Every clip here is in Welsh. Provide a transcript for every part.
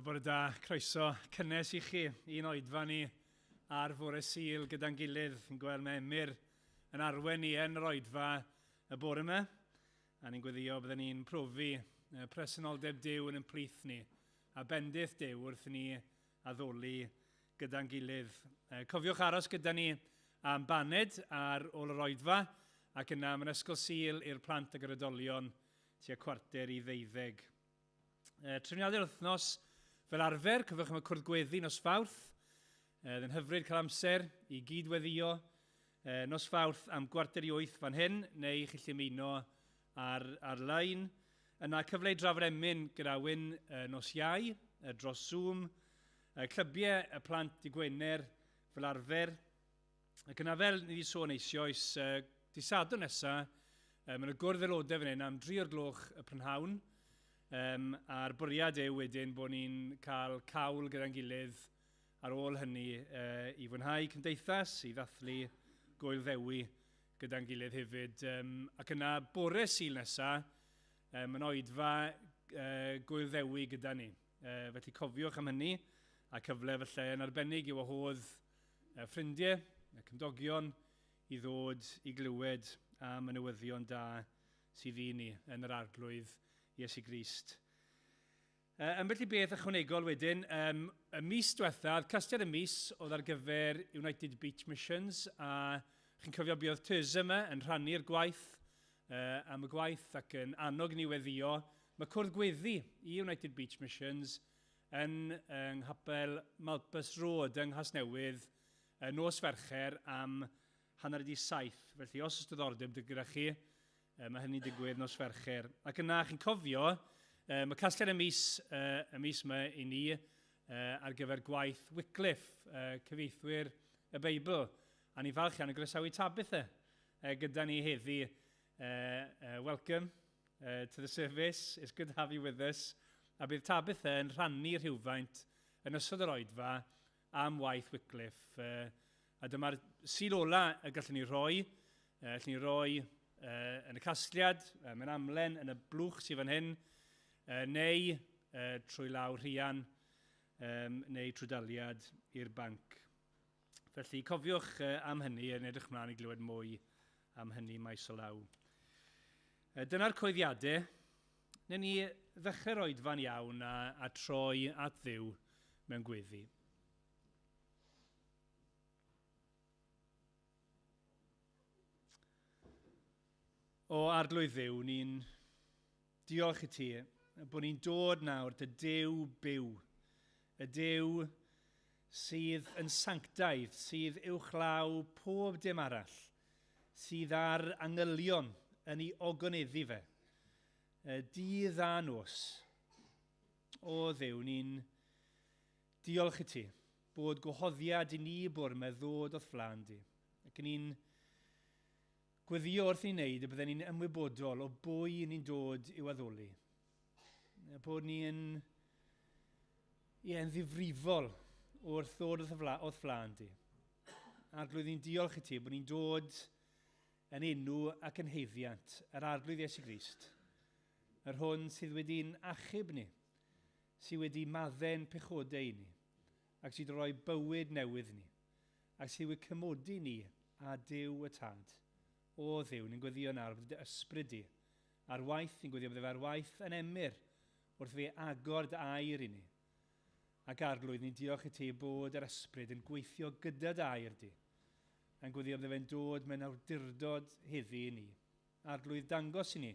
Bore da, croeso cynnes i chi i'n oedfa ni ar fore Sul gyda'n gilydd. Yn gweld mae Emyr yn arwain ni yn yr oedfa y bore yma. A ni'n gweddio byddwn ni'n profi presenoldeb Duw yn ein plith ni a bendith Duw wrth ni addoli gyda'n gilydd. Cofiwch aros gyda ni am baned ar ôl yr oedfa ac yna mewn ysgol Sul i'r plant ag yr oedolion tua 11:45. Trefniadau'r wythnos fel arfer, cofiwch am y cwrdd gweddi nos Fawrth. Yn hyfryd cael amser i gyd-weddio nos Fawrth am 7:45 fan hyn, neu chi allu ymuno ar-lein. Yna cyfle i drafod emyn gyda Wyn nos Iau dros Zoom. Clybiau y plant i Gwener fel arfer. Ac yna fel ni wedi sôn eisoes, dydd Sadwrn nesaf, mae yna gwrdd aelodau fan hyn am 3 o'r gloch y prynhawn. A'r bwriad yw wedyn bod ni'n cael cawl gyda'n gilydd ar ôl hynny i fwynhau cymdeithas, i ddathlu Gŵyl Ddewi gyda'n gilydd hefyd. Ac yna bore Sul nesaf, mae'n oedfa Gŵyl Ddewi gyda ni. Felly cofiwch am hynny, a cyfle falle yn arbennig i wahodd ffrindiau, y cymdogion, i ddod i glywed am y newyddion da sydd i ni yn yr Arglwydd Iesu Grist. Ambell i beth ychwanegol wedyn, y mis diwethaf, casgliad y mis oedd ar gyfer United Beach Missions, a chi'n cofio buodd Teresa yma yn rhannu'r gwaith am y gwaith ac yn annog ni weddio. Mae cwrdd gweddi i United Beach Missions yn yng Nghapel Malpas Road yng Nghasnewydd nos Fercher am 6:30. Felly os oes diddordeb gyda chi, mae hynny'n digwydd nos Fercher. Ac yna, chi'n cofio, mae casgliad y mis, y mis yma i ni ar gyfer gwaith Wycliffe, cyfieithwyr y Beibl. A ni'n falch iawn o groesawu Tabitha gyda ni heddi. Welcome to the service. It's good to have you with us. A bydd Tabitha yn rhannu rhywfaint yn ystod yr oedfa am waith Wycliffe. A dyma'r Sul ola y gallwn ni roi. Gallwn ni roi yn y casgliad, mewn amlen, yn y blwch sydd fan hyn, neu trwy law Rhian, neu trwy daliad i'r banc. Felly cofiwch am hynny, yn edrych mlaen i glywed mwy am hynny maes o law. Dyna'r coeddiadau. Newn ni ddechrau'r oedfa'n iawn a troi at Dduw mewn gweddi. O Arglwydd Dduw, ni'n diolch i ti bod ni'n dod nawr dy Duw byw, y Duw sydd yn sanctaidd, sydd uwchlaw pob dim arall, sydd ar angylion yn ei ogoneddu fe, dydd a nos. O Dduw, ni'n diolch i ti bod gwahoddiad i ni bore 'ma ddod o'th flaen di. Ac ni'n gweddio wrth i ni wneud y bydden ni'n ymwybodol o bwy ni'n dod i'w addoli. Bod ni'n yn ddifrifol wrth ddod o'th flaen di. Arglwydd, ni'n diolch i ti bod ni'n dod yn enw ac yn haeddiant yr Arglwydd Iesu Grist, yr hwn sydd wedi'n achub ni, sydd wedi maddau'n pechodau i ni, ac sydd wedi rhoi bywyd newydd ni, ac sydd wedi cymodi ni â Duw y Tad. O Dduw, ni'n gweddio nawr bod dy ysbryd di ar waith, ni'n gweddio bod fe ar waith yn Emyr wrth fe agor dy air i ni. Ac Arglwydd, ni'n diolch i ti bod yr ysbryd yn gweithio gyda dy air di, yn gweddio bod fe'n dod mewn awdurdod heddi i ni. Arglwydd, dangos i ni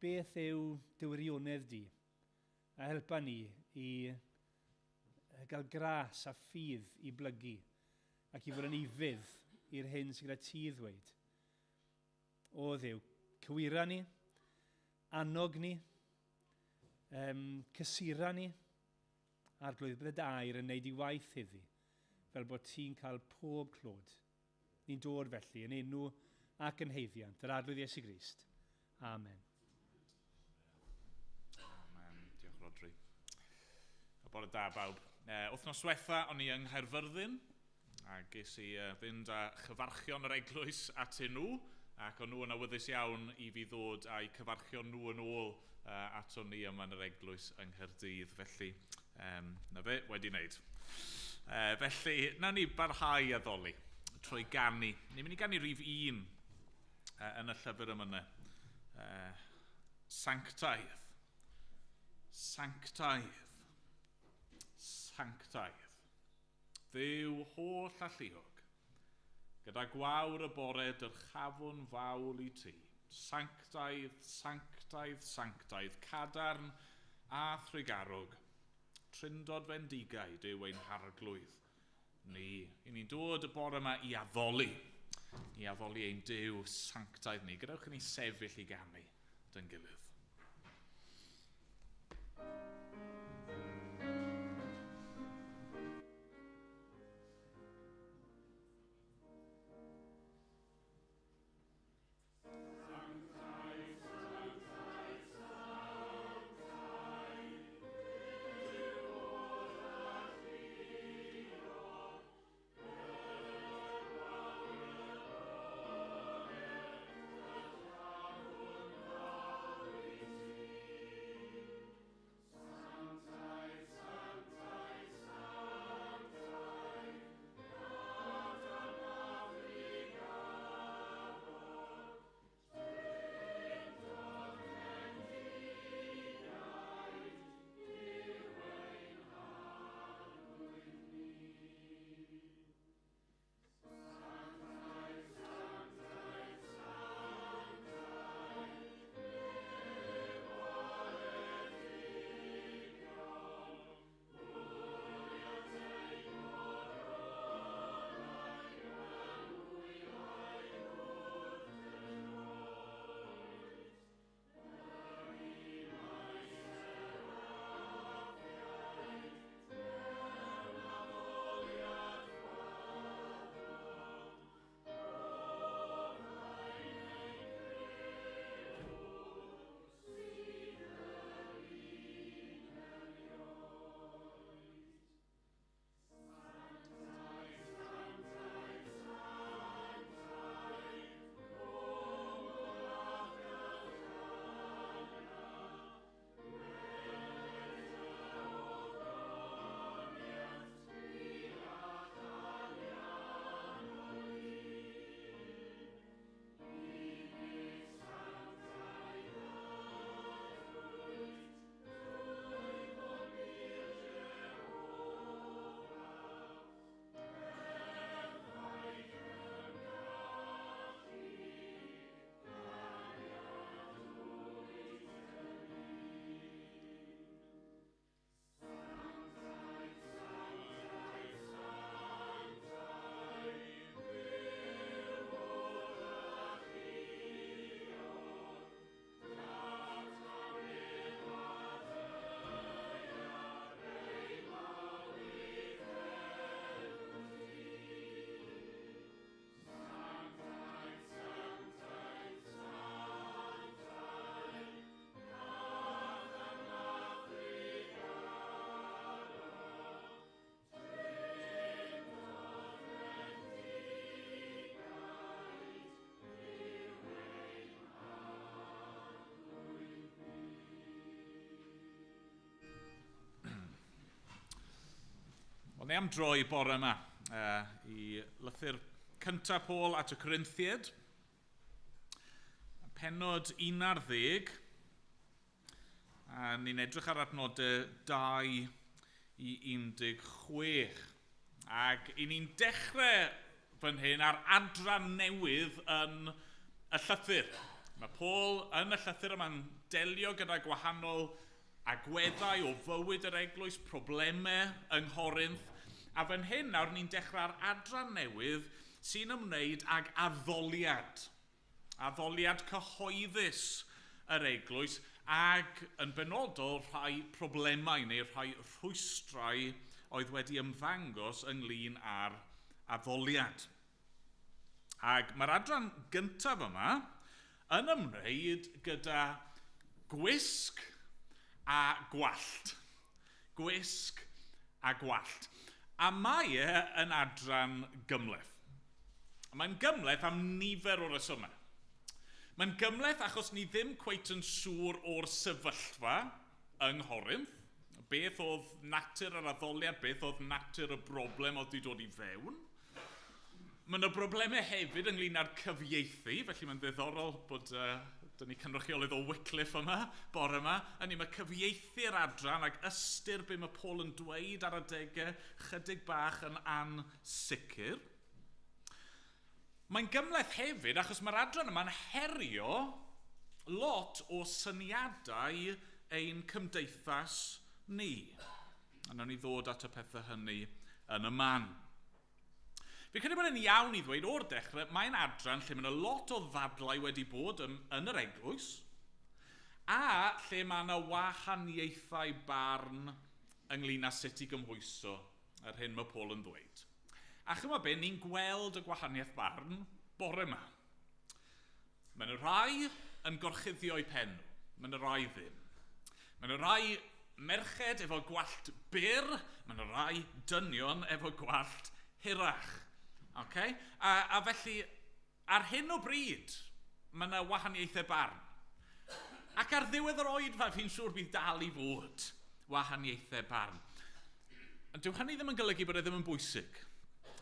beth yw dy wirionedd di, a helpa ni i gael gras a ffydd i blygu ac i fod yn ufudd i'r hyn sydd gyda ti ddweud. O Dduw, cywira ni, annog ni, cysura ni, Arglwydd, bydde dy air yn neud i waith heddi, fel bod ti'n cael pob clod. Ni'n dod felly yn enw ac yn haeddiant yr Arglwydd Iesu Grist. Amen. Amen. Diolch, Rodri. A bore da, bawb. Wythnos diwetha, o'n i yng Nghaerfyrddin, a ges i fynd â chyfarchion yr eglwys atyn nhw. Ac o'n nhw yn awyddus iawn i fi ddod a'i cyfarchio nhw yn ôl ato ni yma yn yr eglwys yng Nghaerdydd. Felly, na fe, wedi wneud. Felly, na ni barhau addoli trwy ganu. Ni'n mynd i ganu rhif 1 yn y llyfr yma yna. Sanctaidd. Sanctaidd. Sanctaidd. Dduw holl alluog. Gyda gwawr y bore dyrchafwn fawl i ti. Sanctaidd, sanctaidd, sanctaidd, cadarn a thrugarog. Trindod fendigaid yw ein harglwydd ni. I ni'n dod y bore yma i addoli ein Duw sanctaidd ni. Gadewch i ni sefyll i ganu dy'n gilydd. Wel, ni am droi bore yma i lythyr cyntaf Paul at y Corinthiaid, pennod 11, a ni'n edrych ar adnodau 2 i 16. Ac i ni'n dechrau fan hyn ar adran newydd yn y llythyr. Mae Paul yn y llythyr yma'n delio gyda gwahanol agweddau o fywyd yr eglwys, problemau yng Nghorinth. A fan hyn nawr ni'n dechrau ar adran newydd sy'n ymwneud ag addoliad. Addoliad cyhoeddus yr eglwys ac yn benodol rhai problemau neu rhai rhwystrau oedd wedi ymddangos ynglyn â'r addoliad. Ac mae'r adran gyntaf yma yn ymwneud gyda gwisg a gwallt. Gwisg a gwallt. A mae e yn adran gymhleth. Mae'n gymhleth am nifer o resymau. Mae'n gymhleth achos ni ddim cweit yn siŵr o'r sefyllfa yng Nghorinth. Beth oedd natur yr addoliad, beth oedd natur y broblem oedd wedi dod i fewn. Mae yna broblemau hefyd ynglyn â'r cyfieithu, felly mae'n ddiddorol bod dyn ni cynrychiolydd o Wycliffe yma, bore yma. Hynny, mae cyfieithu'r adran ac ystyr be mae Paul yn dweud ar adegau chydig bach yn ansicr. Mae'n gymhleth hefyd achos mae'r adran yma'n herio lot o syniadau ein cymdeithas ni. A nawn ni ddod at y pethau hynny yn y man. Fi'n credu bod e'n iawn i ddweud o'r dechrau, mae'n adran lle mae yna lot o ddadlau wedi bod yn yr eglwys, a lle mae yna wahaniaethau barn ynglyn â sut i gymhwyso yr hyn mae Paul yn ddweud. A chymod be, ni'n gweld y gwahaniaeth barn bore yma. Mae yna rai yn gorchuddio eu pen nhw, mae yna rai ddim. Mae yna rai merched efo gwallt byr, mae yna rai dynion efo gwallt hirach. Okay? A felly, ar hyn o bryd, mae yna wahaniaethau barn. Ac ar ddiwedd yr oedfa, fi'n siŵr bydd dal i fod wahaniaethau barn. Ond dyw hynny ddim yn golygu bod e ddim yn bwysig.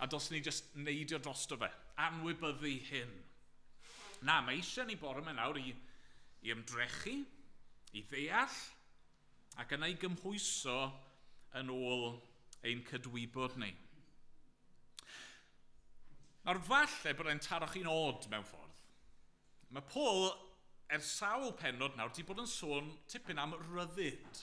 A dylswn ni jyst neidio drosto fe, anwybyddu hyn. Na, mae eisiau ni bore yma nawr i ymdrechu, i ddeall, ac yna i gymhwyso yn ôl ein cydwybod ni. Nawr, falle bod e'n taro chi'n od mewn ffordd. Mae Paul, ers sawl pennod nawr, wedi bod yn sôn tipyn am ryddid.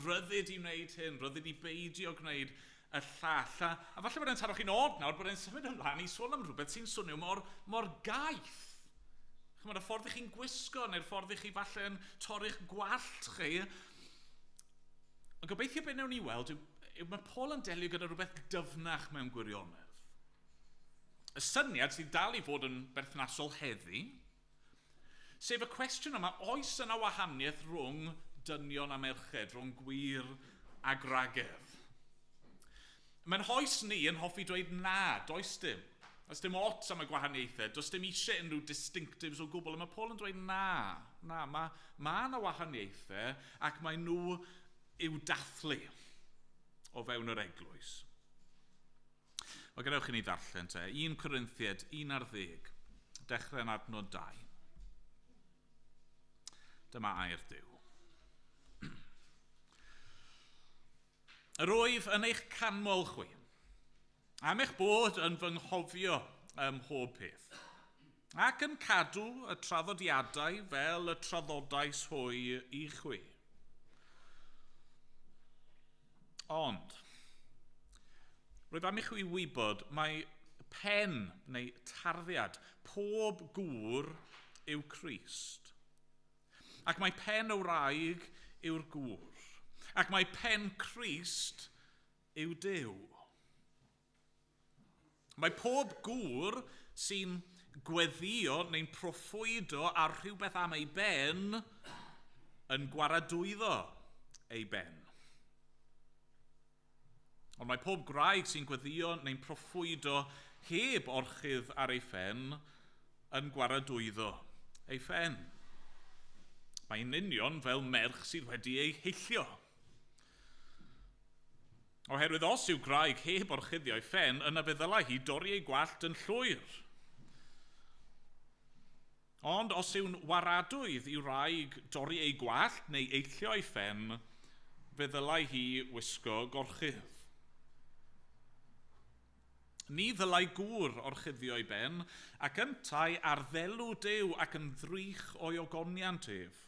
Ryddid i wneud hyn, ryddid i beidio gwneud y llall. A falle bod e'n taro chi'n od nawr, bod e'n symud ymlaen i sôn am rhywbeth sy'n swnio mor gaeth. Chymod, y ffordd i chi'n gwisgo, neu'r ffordd i chi falle yn torri'ch gwallt chi. Ond gobeithio beth wnawn ni weld yw mae Paul yn delio gyda rhywbeth dyfnach mewn gwirionedd. Y syniad sydd dal i fod yn berthnasol heddi, sef y cwestiwn yma, oes yna wahaniaeth rhwng dynion a merched, rhwng gwir a gwragedd? Mae'n hoes ni yn hoffi dweud na, does dim. Does dim ots am y gwahaniaethau, does dim eisiau unrhyw distinctives o gwbl. A mae Paul yn dweud na, mae yna wahaniaethau ac mae nhw i'w dathlu o fewn yr eglwys. Wel, gadewch i ni ddarllen te. 1 Corinthiaid 11, dechrau yn adnod 2. Dyma air Duw. Yr wyf yn eich canmol chwi, am eich bod yn fy nghofio ym mhob peth, ac yn cadw y traddodiadau fel y traddodais hwy i chwi. Ond, rwyf am i chwi wybod mai pen neu tarddiad pob gŵr yw Crist. Ac mae pen y wraig yw'r gŵr. Ac mae pen Crist yw Duw. Mae pob gŵr sy'n gweddio neu'n proffwydo ar rhywbeth am ei ben yn gwaradwyddo ei ben. Ond mae pob gwraig sy'n gweddio neu'n proffwydo heb orchudd ar ei phen yn gwaradwyddo ei phen. Mae'n union fel merch sydd wedi ei heillio. Oherwydd os yw gwraig heb orchuddio ei phen, yna fe ddylai hi dorri ei gwallt yn llwyr. Ond os yw'n waradwydd i wraig dorri ei gwallt neu eillio ei phen, fe ddylai hi wisgo gorchudd. Ni ddylai gŵr orchuddio ei ben, ac yntau ar ddelw Duw ac yn ddrych o'i ogoniant ef.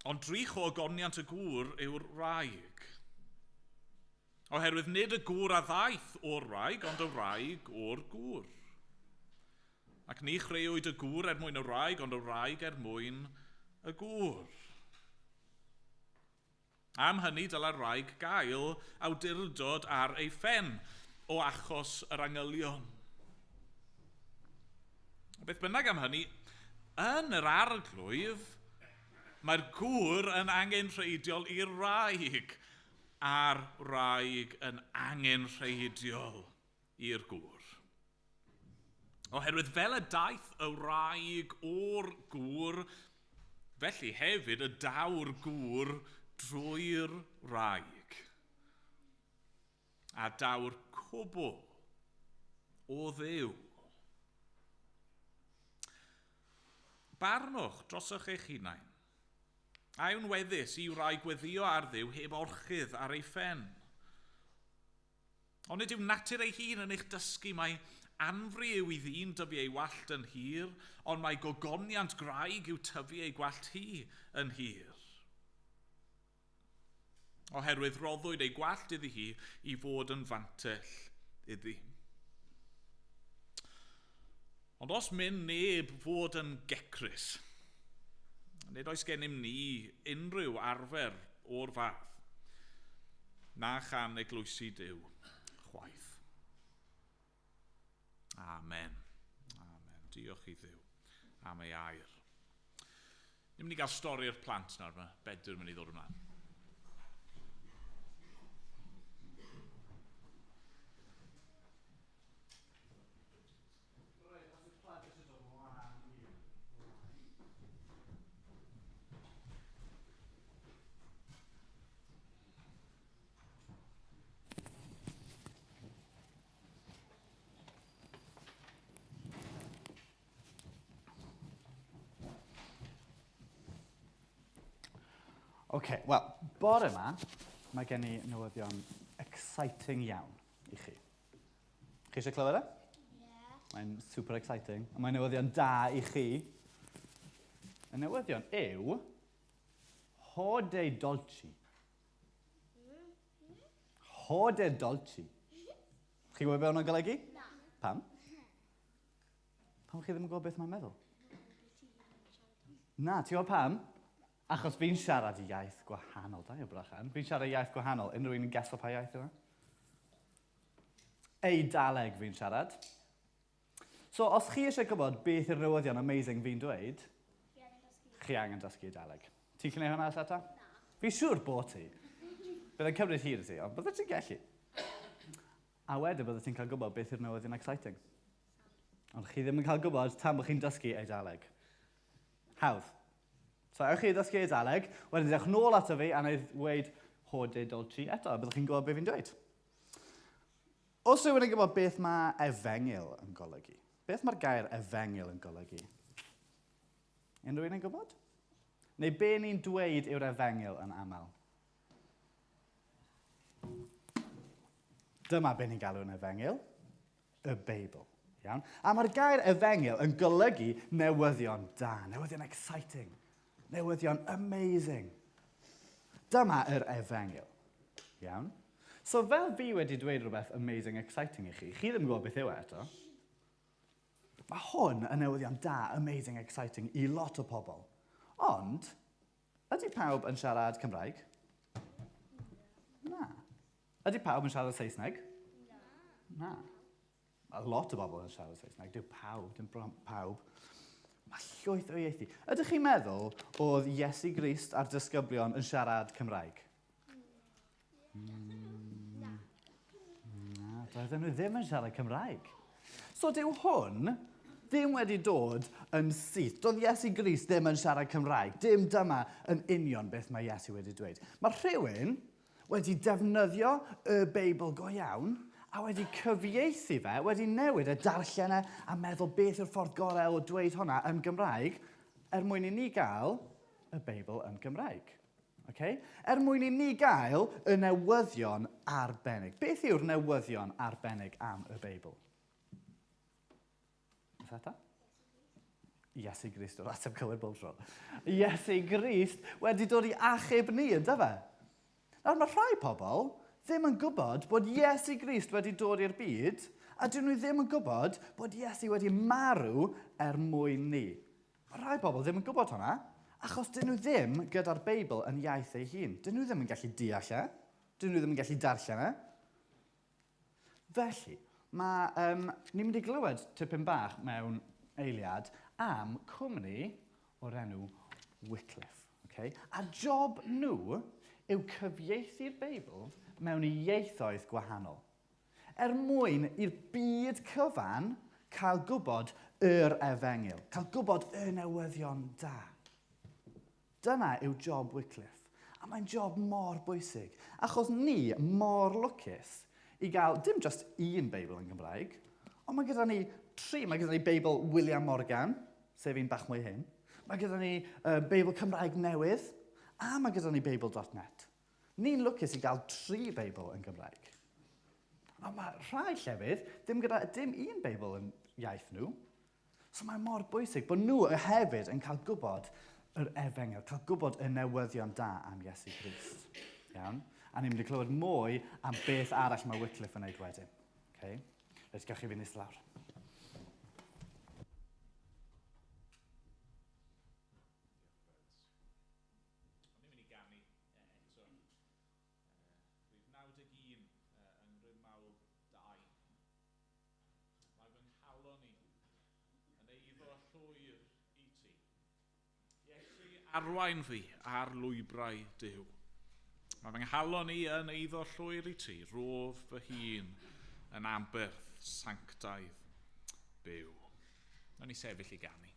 Ond drych o ogoniant y gŵr yw'r wraig. Oherwydd nid y gŵr a ddaeth o'r wraig, ond y wraig o'r gŵr. Ac ni chreuwyd y gŵr er mwyn y wraig, ond y wraig er mwyn y gŵr. Am hynny dylai'r wraig gael awdurdod ar ei phen o achos yr angylion. Beth bynnag am hynny, yn yr arglwydd, mae'r gŵr yn angenrheidiol i'r wraig, a'r wraig yn angenrheidiol i'r gŵr. Oherwydd fel y daeth y wraig o'r gŵr, felly hefyd y daw'r gŵr drwy'r wraig. A daw'r cwbl o Dduw. Barnwch drosoch eich hunain. A yw'n weddus i wraig weddio ar Dduw heb orchudd ar ei phen? Ond nid yw natur ei hun yn eich dysgu mai anfri yw i ddyn dyfu ei wallt yn hir, ond mae gogoniant gwraig yw tyfu ei gwallt hi yn hir. Oherwydd roddwyd ei gwallt iddi hi i fod yn fantell iddi. Ond os myn neb fod yn gecrus, nid oes gennym ni unrhyw arfer o'r fath, na chan eglwysi Duw chwaith. Amen. Amen. Diolch i Dduw am ei air. Ni'n mynd i gael stori'r plant nawr, mae Bedwyr yn mynd i ddod ymlaen. Reit, os yw'r plant eisiau dod lan i'r blaen. OK, wel, bore yma, mae gen i newyddion exciting iawn i chi. Chi eisiau clywed e? Yeah. Mae'n super exciting. A mae'n newyddion da i chi. Y newyddion yw Hode Dolci. Hode Dolci. Chi'n gwybod beth hwnna'n golygu? Na. Pam? Pam chi ddim yn gwybod beth mae'n meddwl? Na, ti'n gwybod pam? Achos fi'n siarad iaith gwahanol. Da iawn, Brachan. Fi'n siarad iaith gwahanol. Unrhyw un yn geso pa iaith yw e? Eidaleg fi'n siarad. So, os chi eisiau gwybod beth yw'r newyddion amazing fi'n dweud, chi angen dysgu Eidaleg. Ti'n gallu gwneud hwnna, Seta? Na. Fi'n siŵr bod ti. Byddai'n cymryd hir i ti, ond bydde ti'n gallu. A wedyn bydde ti'n cael gwybod beth yw'r newyddion exciting. Ond chi ddim yn cael gwybod tan bod chi'n dysgu Eidaleg. Hawdd. So, ewch chi i ddysgu Eidaleg, wedyn dewch nôl ato fi a wna i ddweud hode dolci eto, a byddwch chi'n gwybod beth fi'n dweud. Os rhywun yn gwybod beth mae efengyl yn golygu? Beth mae'r gair efengyl yn golygu? Unrhyw un yn gwybod? Neu be ni'n dweud yw'r efengyl yn aml? Dyma be ni'n galw yn efengyl, y Beibl. Iawn? A mae'r gair efengyl yn golygu newyddion da, newyddion exciting, newyddion amazing. Dyma yr efengyl. Iawn? So fel fi wedi dweud rhywbeth amazing, exciting i chi, chi ddim yn gwybod beth yw e eto. Mae hwn yn newyddion da, amazing, exciting i lot o pobl. Ond, ydy pawb yn siarad Cymraeg? Na. Ydy pawb yn siarad Saesneg? Na. Mae lot o bobl yn siarad Saesneg, dyw pawb, dim bron pawb. Mae llwyth o ieithu. Ydych chi'n meddwl oedd Iesu Grist a'r disgyblion yn siarad Cymraeg? Na. Na, doedden nhw ddim yn siarad Cymraeg. So dyw hwn ddim wedi dod yn syth. Doedd Iesu Grist ddim yn siarad Cymraeg. Dim dyma yn union beth mae Iesu wedi dweud. Mae rhywun wedi defnyddio y Beibl go iawn a wedi cyfieithu fe, wedi newid e, darllen e a meddwl beth yw'r ffordd gorau o dweud hwnna yn Gymraeg er mwyn i ni gael y Beibl yn Gymraeg. Okay? Er mwyn i ni gael y newyddion arbennig. Beth yw'r newyddion arbennig am y Beibl? Beth ata? Iesu Grist, o'r ateb cywir bob tro. Iesu Grist wedi dod i achub ni, ynddo fe? Nawr mae rhai pobl ddim yn gwybod bod Iesu Grist wedi dod i'r byd, a dyn nhw ddim yn gwybod bod Iesu wedi marw er mwyn ni. Mae rhai pobl ddim yn gwybod hwnna, achos dyn nhw ddim gyda'r Beibl yn iaith ei hun. Dyn nhw ddim yn gallu deall e, dyn nhw ddim yn gallu darllen e. Felly, ni'n mynd i glywed tipyn bach mewn eiliad am cwmni o'r enw Wycliffe. Okay? A job nhw yw cyfieithu'r Beibl mewn ieithoedd gwahanol. Er mwyn i'r byd cyfan Cael gwybod yr efengyl, cael gwybod y newyddion da. Dyna yw job Wycliffe. A mae'n job mor bwysig, achos ni mor lwcus i gael dim just un Beibl yn Gymraeg, ond mae gyda ni tri. Mae gyda ni Beibl William Morgan, sef un bach mwy hyn. Mae gyda ni Beibl Cymraeg Newydd, a mae gyda ni Beibl.net. Ni'n lwcus i gael tri Beibl yn Gymraeg. Ond mae rhai llefydd ddim gyda dim un Beibl yn iaith nhw. So mae mor bwysig bod nhw hefyd yn cael gwybod yr efengyl, cael gwybod y newyddion da am Iesu Grist. Iawn? A ni'n mynd i clywed mwy am beth arall mae Wycliffe yn neud wedyn. Okay? Reit, gewch chi fynd eistedd lawr. O'n i'n mynd i ganu eto. Rhif 91 yng Ngrym Mawl 2. Mae fy nghalon i yn eiddo llwyr i ti. Iesu, arwain fi ar lwybrau Duw. Mae fy nghalon i yn eiddo llwyr i ti, rof fy hun yn aberth sanctaidd byw. Nawn ni sefyll i ganu.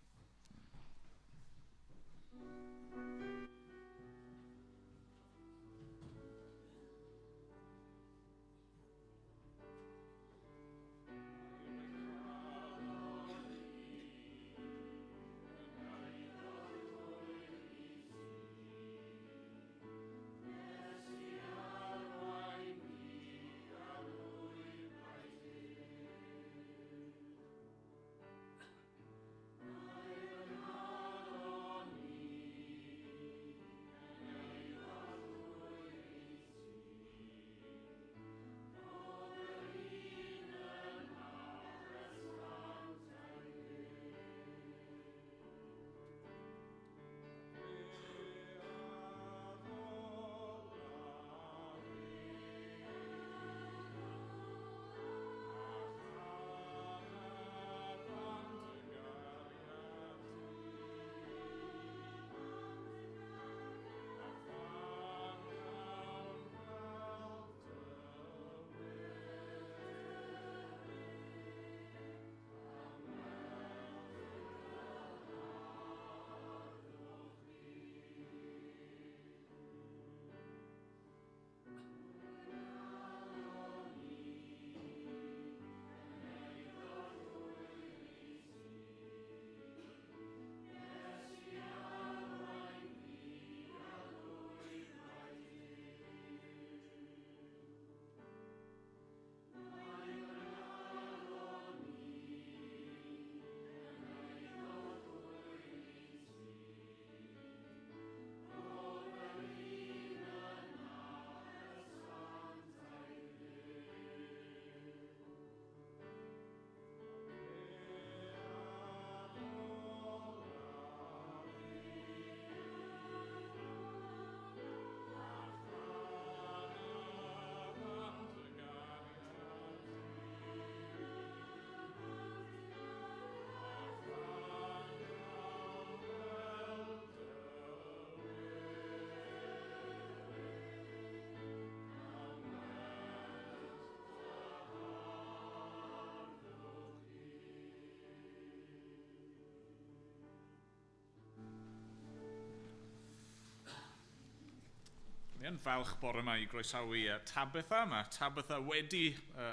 Ni yn falch bore yma i groesawu Tabitha. Mae Tabitha wedi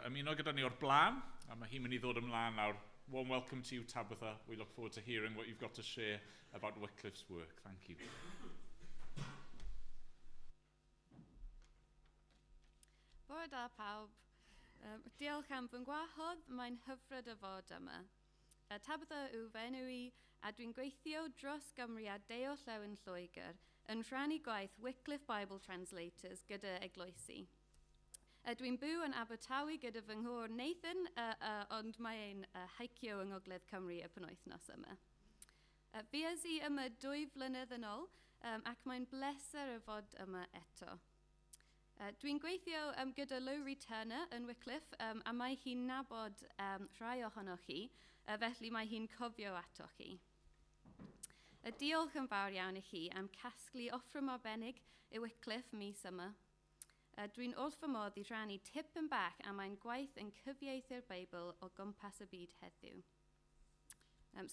ymuno gyda ni o'r blaen, a mae hi'n mynd i ddod ymlaen nawr. Warm welcome to you, Tabitha. We look forward to hearing what you've got to share about Wycliffe's work. Thank you. Bore da pawb. Diolch am fy ngwahodd, mae'n hyfryd o fod yma. Tabitha yw fy enw i, a dwi'n gweithio dros Gymru a De-orllewin Lloegr yn rhannu gwaith Wycliffe Bible Translators gyda eglwysi. Dwi'n byw yn Abertawe gyda fy nghwr Nathan, ond mae e'n haicio yng Ngogledd Cymru y penwythnos yma. Fues i yma 2 flynedd yn ôl, ac mae'n bleser o fod yma eto. Dwi'n gweithio gyda Lowri Turner yn Wycliffe, a mae hi'n nabod rhai ohonoch chi, felly mae hi'n cofio atoch chi. Diolch yn fawr iawn i chi am casglu offrwm arbennig i Wycliffe mis yma. Dwi'n wrth fy modd i rhannu tipyn bach am ein gwaith yn cyfieithu'r Beibl o gwmpas y byd heddiw.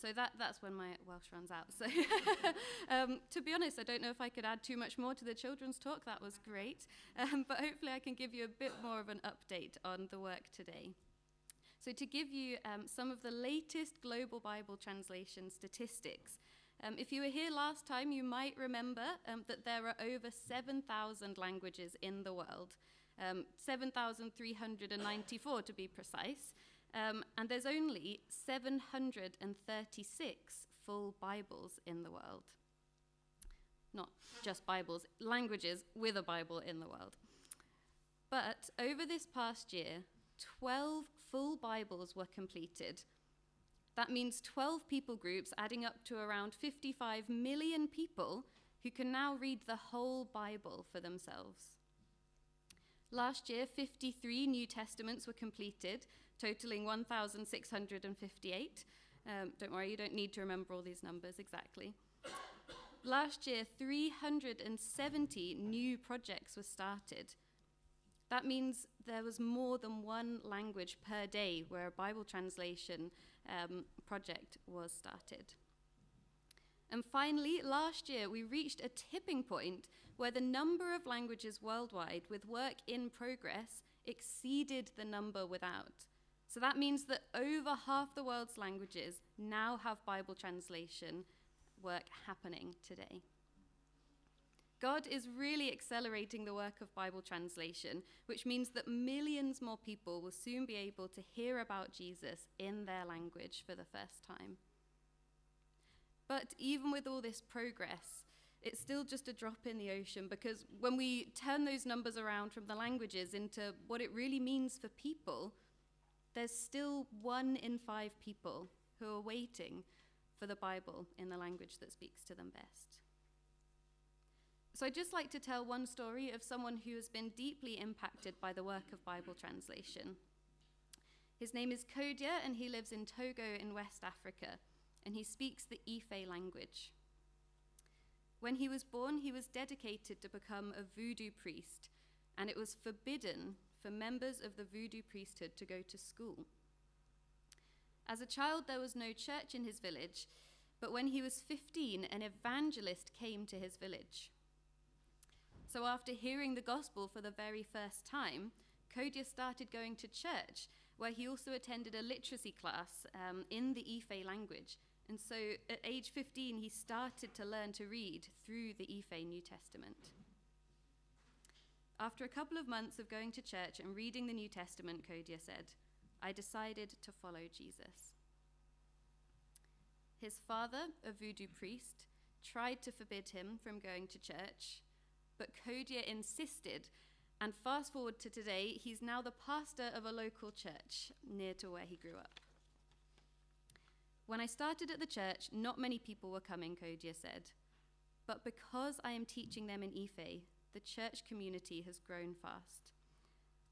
So that's when my Welsh runs out. So to be honest, I don't know if I could add too much more to the children's talk. That was great. But hopefully I can give you a bit more of an update on the work today. So to give you some of the latest Global Bible Translation statistics, if you were here last time, you might remember that there are over 7,000 languages in the world, 7,394 to be precise, and there's only 736 full Bibles in the world. Not just Bibles, languages with a Bible in the world. But over this past year, 12 full Bibles were completed. That means 12 people groups adding up to around 55 million people who can now read the whole Bible for themselves. Last year, 53 New Testaments were completed, totaling 1,658. Don't worry, you don't need to remember all these numbers exactly. Last year, 370 new projects were started. That means there was more than one language per day where a Bible translation project was started. And finally, last year, we reached a tipping point where the number of languages worldwide with work in progress exceeded the number without. So that means that over half the world's languages now have Bible translation work happening today. God is really accelerating the work of Bible translation, which means that millions more people will soon be able to hear about Jesus in their language for the first time. But even with all this progress, it's still just a drop in the ocean, because when we turn those numbers around from the languages into what it really means for people, there's still 1 in 5 people who are waiting for the Bible in the language that speaks to them best. So I'd just like to tell one story of someone who has been deeply impacted by the work of Bible translation. His name is Kodia, and he lives in Togo in West Africa, and he speaks the Ife language. When he was born, he was dedicated to become a voodoo priest, and it was forbidden for members of the voodoo priesthood to go to school. As a child, there was no church in his village, but when he was 15, an evangelist came to his village. So after hearing the gospel for the very first time, Kodia started going to church, where he also attended a literacy class in the Ife language. And so at age 15, he started to learn to read through the Ife New Testament. After a couple of months of going to church and reading the New Testament, Kodia said, "I decided to follow Jesus." His father, a voodoo priest, tried to forbid him from going to church, but Kodia insisted, and fast forward to today, he's now the pastor of a local church near to where he grew up. "When I started at the church, not many people were coming," Kodia said, "but because I am teaching them in Ife, the church community has grown fast.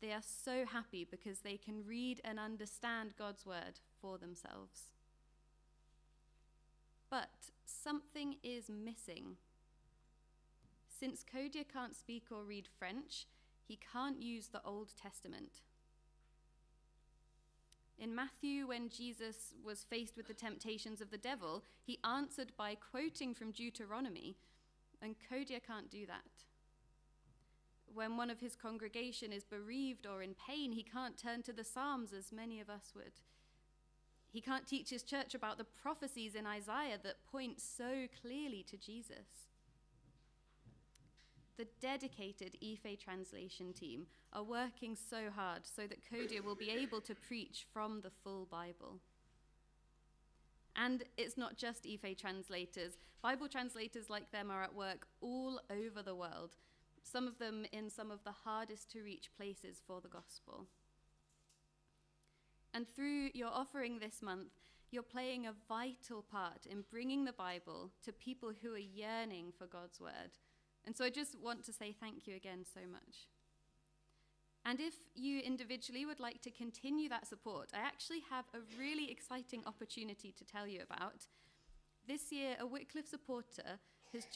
They are so happy because they can read and understand God's word for themselves." But something is missing. Since Kodia can't speak or read French, he can't use the Old Testament. In Matthew, when Jesus was faced with the temptations of the devil, he answered by quoting from Deuteronomy, and Kodia can't do that. When one of his congregation is bereaved or in pain, he can't turn to the Psalms as many of us would. He can't teach his church about the prophecies in Isaiah that point so clearly to Jesus. The dedicated Ife translation team are working so hard so that Kodia will be able to preach from the full Bible. And it's not just Ife translators. Bible translators like them are at work all over the world, some of them in some of the hardest to reach places for the gospel. And through your offering this month, you're playing a vital part in bringing the Bible to people who are yearning for God's word. And so I just want to say thank you again so much. And if you individually would like to continue that support, I actually have a really exciting opportunity to tell you about. This year, a Wycliffe supporter has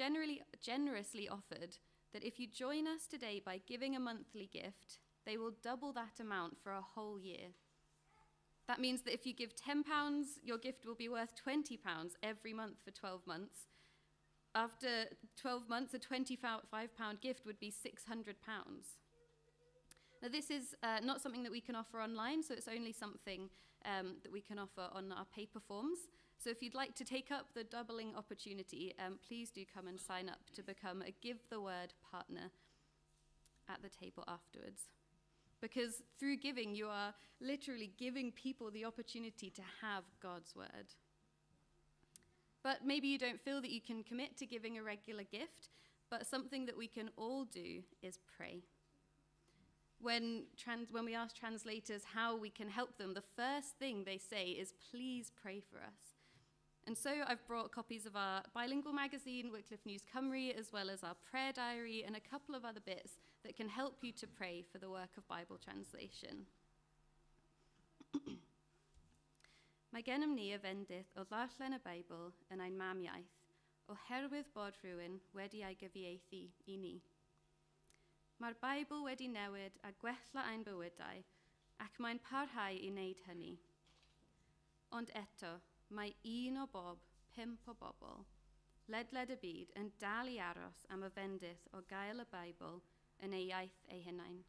generously offered that if you join us today by giving a monthly gift, they will double that amount for a whole year. That means that if you give £10, your gift will be worth £20 every month for 12 months. After 12 months, a £25 gift would be £600. Now, this is not something that we can offer online, so it's only something that we can offer on our paper forms. So if you'd like to take up the doubling opportunity, please do come and sign up to become a Give the Word partner at the table afterwards. Because through giving, you are literally giving people the opportunity to have God's word. But maybe you don't feel that you can commit to giving a regular gift, but something that we can all do is pray. When we ask translators how we can help them, the first thing they say is, please pray for us. And so I've brought copies of our bilingual magazine, Wycliffe News Cymru, as well as our prayer diary and a couple of other bits that can help you to pray for the work of Bible translation. Mae gennym ni y fendith o ddarllen y Beibl yn ein mamiaith, oherwydd bod rhywun wedi ei gyfieithu i ni. Mae'r Beibl wedi newid a gwella ein bywydau, ac mae'n parhau i wneud hynny. Ond eto, mae 1 o bob 5 o bobl ledled y byd yn dal i aros am y fendith o gael y Beibl yn ei iaith ei hunain.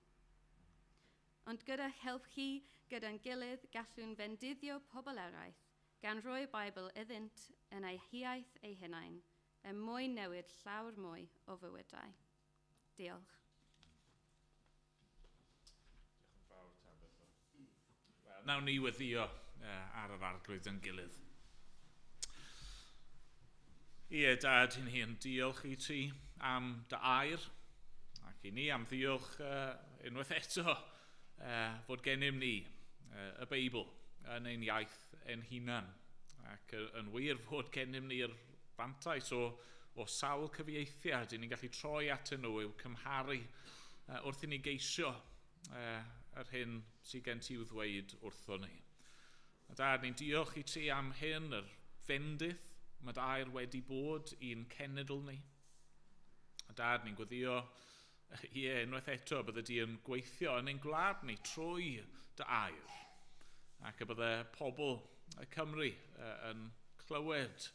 Ond gyda help chi, gyda'n gilydd, gallwn fendithio pobl eraill, gan roi Beibl iddynt yn eu hiaith eu hunain, er mwyn newid llawer mwy o fywydau. Diolch. Diolch yn fawr, Tabitha. Wel, nawn ni weddio ar yr Arglwydd yn gilydd. Ie, Dad, i ni yn diolch i ti am dy air, ac i ni am ddiolch unwaith eto fod gennym ni y Beibl yn ein iaith ein hunan, ac yn wir fod gennym ni'r fantais o sawl cyfieithiad i ni'n gallu troi atyn nhw i'w cymharu wrth i ni geisio yr hyn sydd gen ti i'w ddweud wrtho ni. A Dad, ni'n diolch i ti am hyn, yr fendith mae dy air wedi bod i'n cenedl ni. A Dad, ni'n gweddio, ie, unwaith eto, bydde di yn gweithio yn ein gwlad ni trwy dy air. Ac y bydde pobl y Cymru yn clywed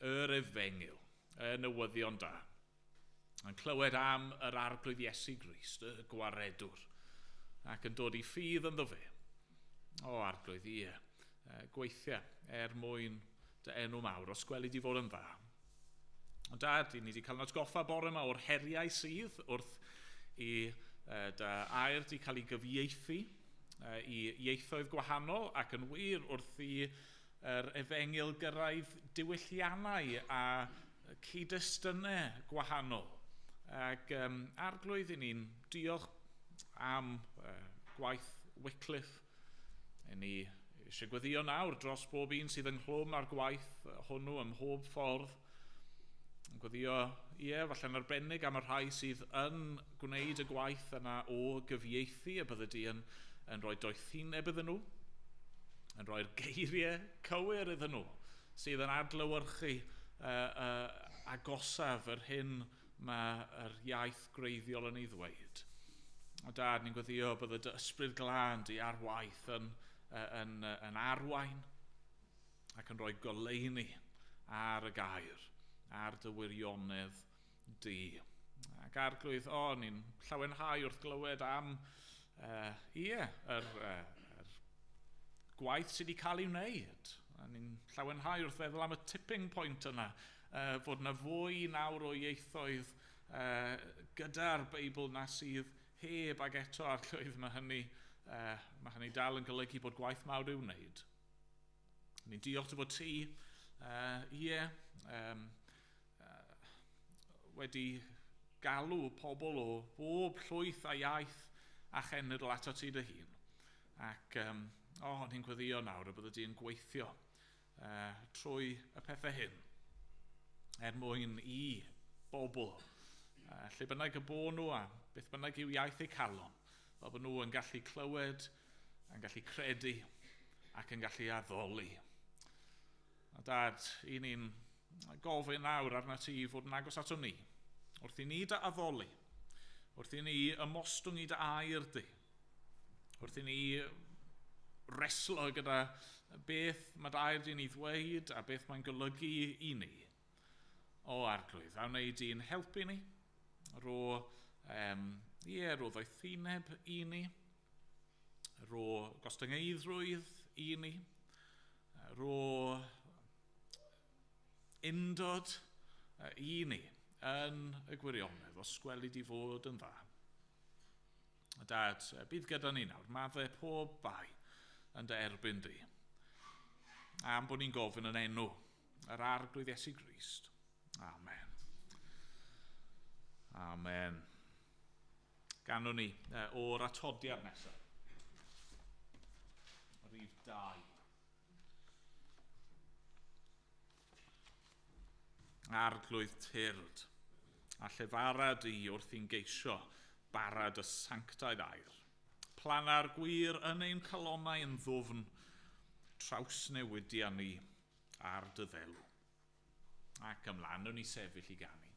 yr efengyl, y newyddion da. Yn clywed am yr Arglwydd Iesu Grist, y gwaredwr, ac yn dod i ffydd ynddo fe. O, Arglwydd, ie, gweithio er mwyn dy enw mawr, os gweli di fod yn dda. Ond Dad, ni wedi cael yn atgoffa bore yma o'r heriau sydd wrth i dy air di cael ei gyfieithu i ieithoedd gwahanol, ac yn wir wrth i yr efengyl gyrraedd diwylliannau a cyd-destunau gwahanol. Ac Arglwydd, i ni'n diolch am gwaith Wycliffe. I ni eisiau gweddio nawr dros bob un sydd ynghlwm â'r gwaith hwnnw ym mhob ffordd. Yn gweddio, ie, falle'n arbennig am y rhai sydd yn gwneud y gwaith yna o gyfieithu, y bydde di yn rhoi doethineb iddyn nhw, yn rhoi'r geiriau cywir iddyn nhw, sydd yn adlewyrchu agosaf yr hyn mae'r iaith gwreiddiol yn ei ddweud. O Dad, ni'n gweddio bydde dy ysbryd glân di ar waith yn arwain ac yn rhoi goleuni ar y gair, ar dy wirionedd di. Ac Arglwydd, o, ni'n llawenhau wrth glywed am yr gwaith sydd wedi cael ei wneud. A ni'n llawenhau wrth feddwl am y tipping point yna, fod yna fwy nawr o ieithoedd gyda'r Beibl na sydd heb, ag eto, Arglwydd, mae hynny dal yn golygu bod gwaith mawr i'w wneud. Ni'n diolch dy fod ti, wedi galw pobl o bob llwyth a iaith a chenedl ato ti dy hun. Ac, ni'n gweddio nawr y bydde di'n gweithio trwy y pethau hyn, er mwyn i bobl, lle bynnag y bo nhw a beth bynnag yw iaith eu calon, fel bod nhw yn gallu clywed, yn gallu credu ac yn gallu addoli. A Dad, i ni'n gofyn nawr arna ti fod yn agos ato ni, Wrth i ni dy addoli, wrth i ni ymostwng i dy air di, wrth i ni reslo gyda beth mae dy air di'n ei ddweud a beth mae'n golygu i ni. O Arglwydd, a wneud di'n helpu ni, ro, ro ddoethineb i ni, ro gostyngeiddrwydd i ni, ro undod i ni yn y gwirionedd, os gweli di fod yn dda. Dad, bydd gyda ni nawr, maddau pob bai yn dy erbyn di. Am bod ni'n gofyn yn enw yr Arglwydd Iesu Grist. Amen. Amen. Ganwn ni o'r atodiad nesaf. Rhif 2. Arglwydd tyrd, a llefara di wrth i'n geisio barad y sanctaidd air. Plana'r gwir yn ein calonnau yn ddwfn, trawsnewidia ni ar dy ddelw. Ac ymlaen o'n i sefyll i ganu.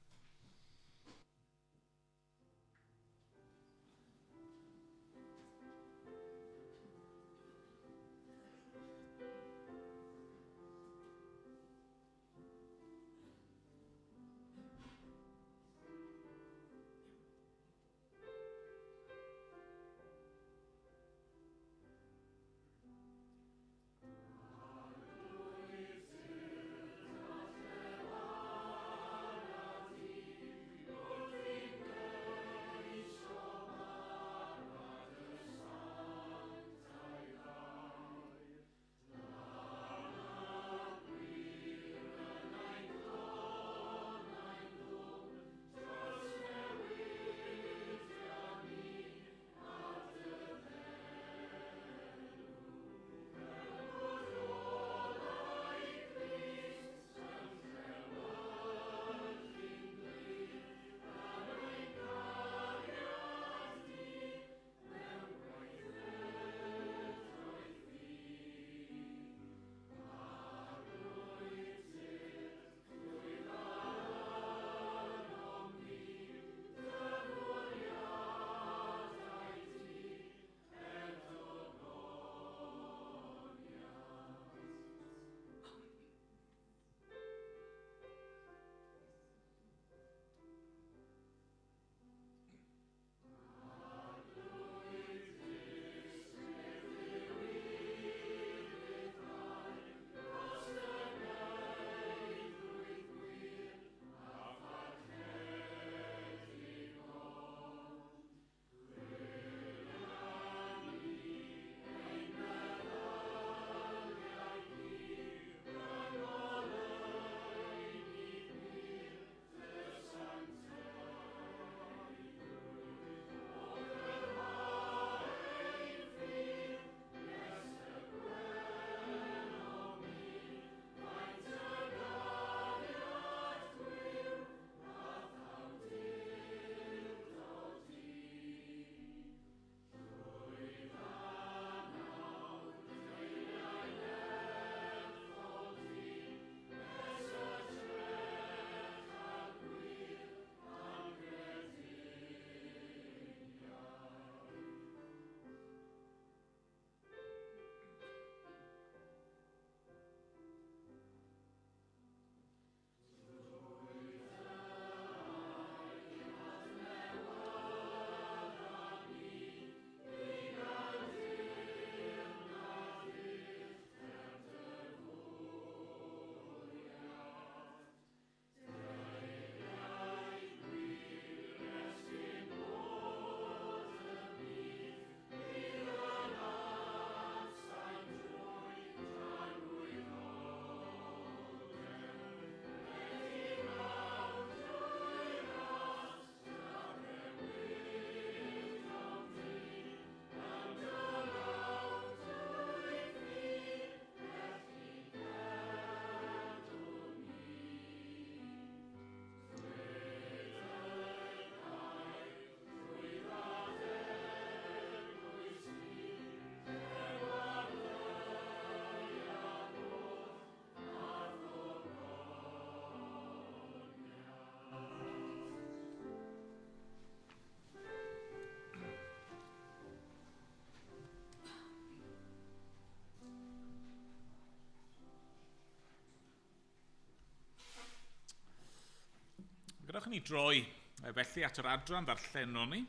Gadewch i ni droi felly at yr adran ddarllenon ni.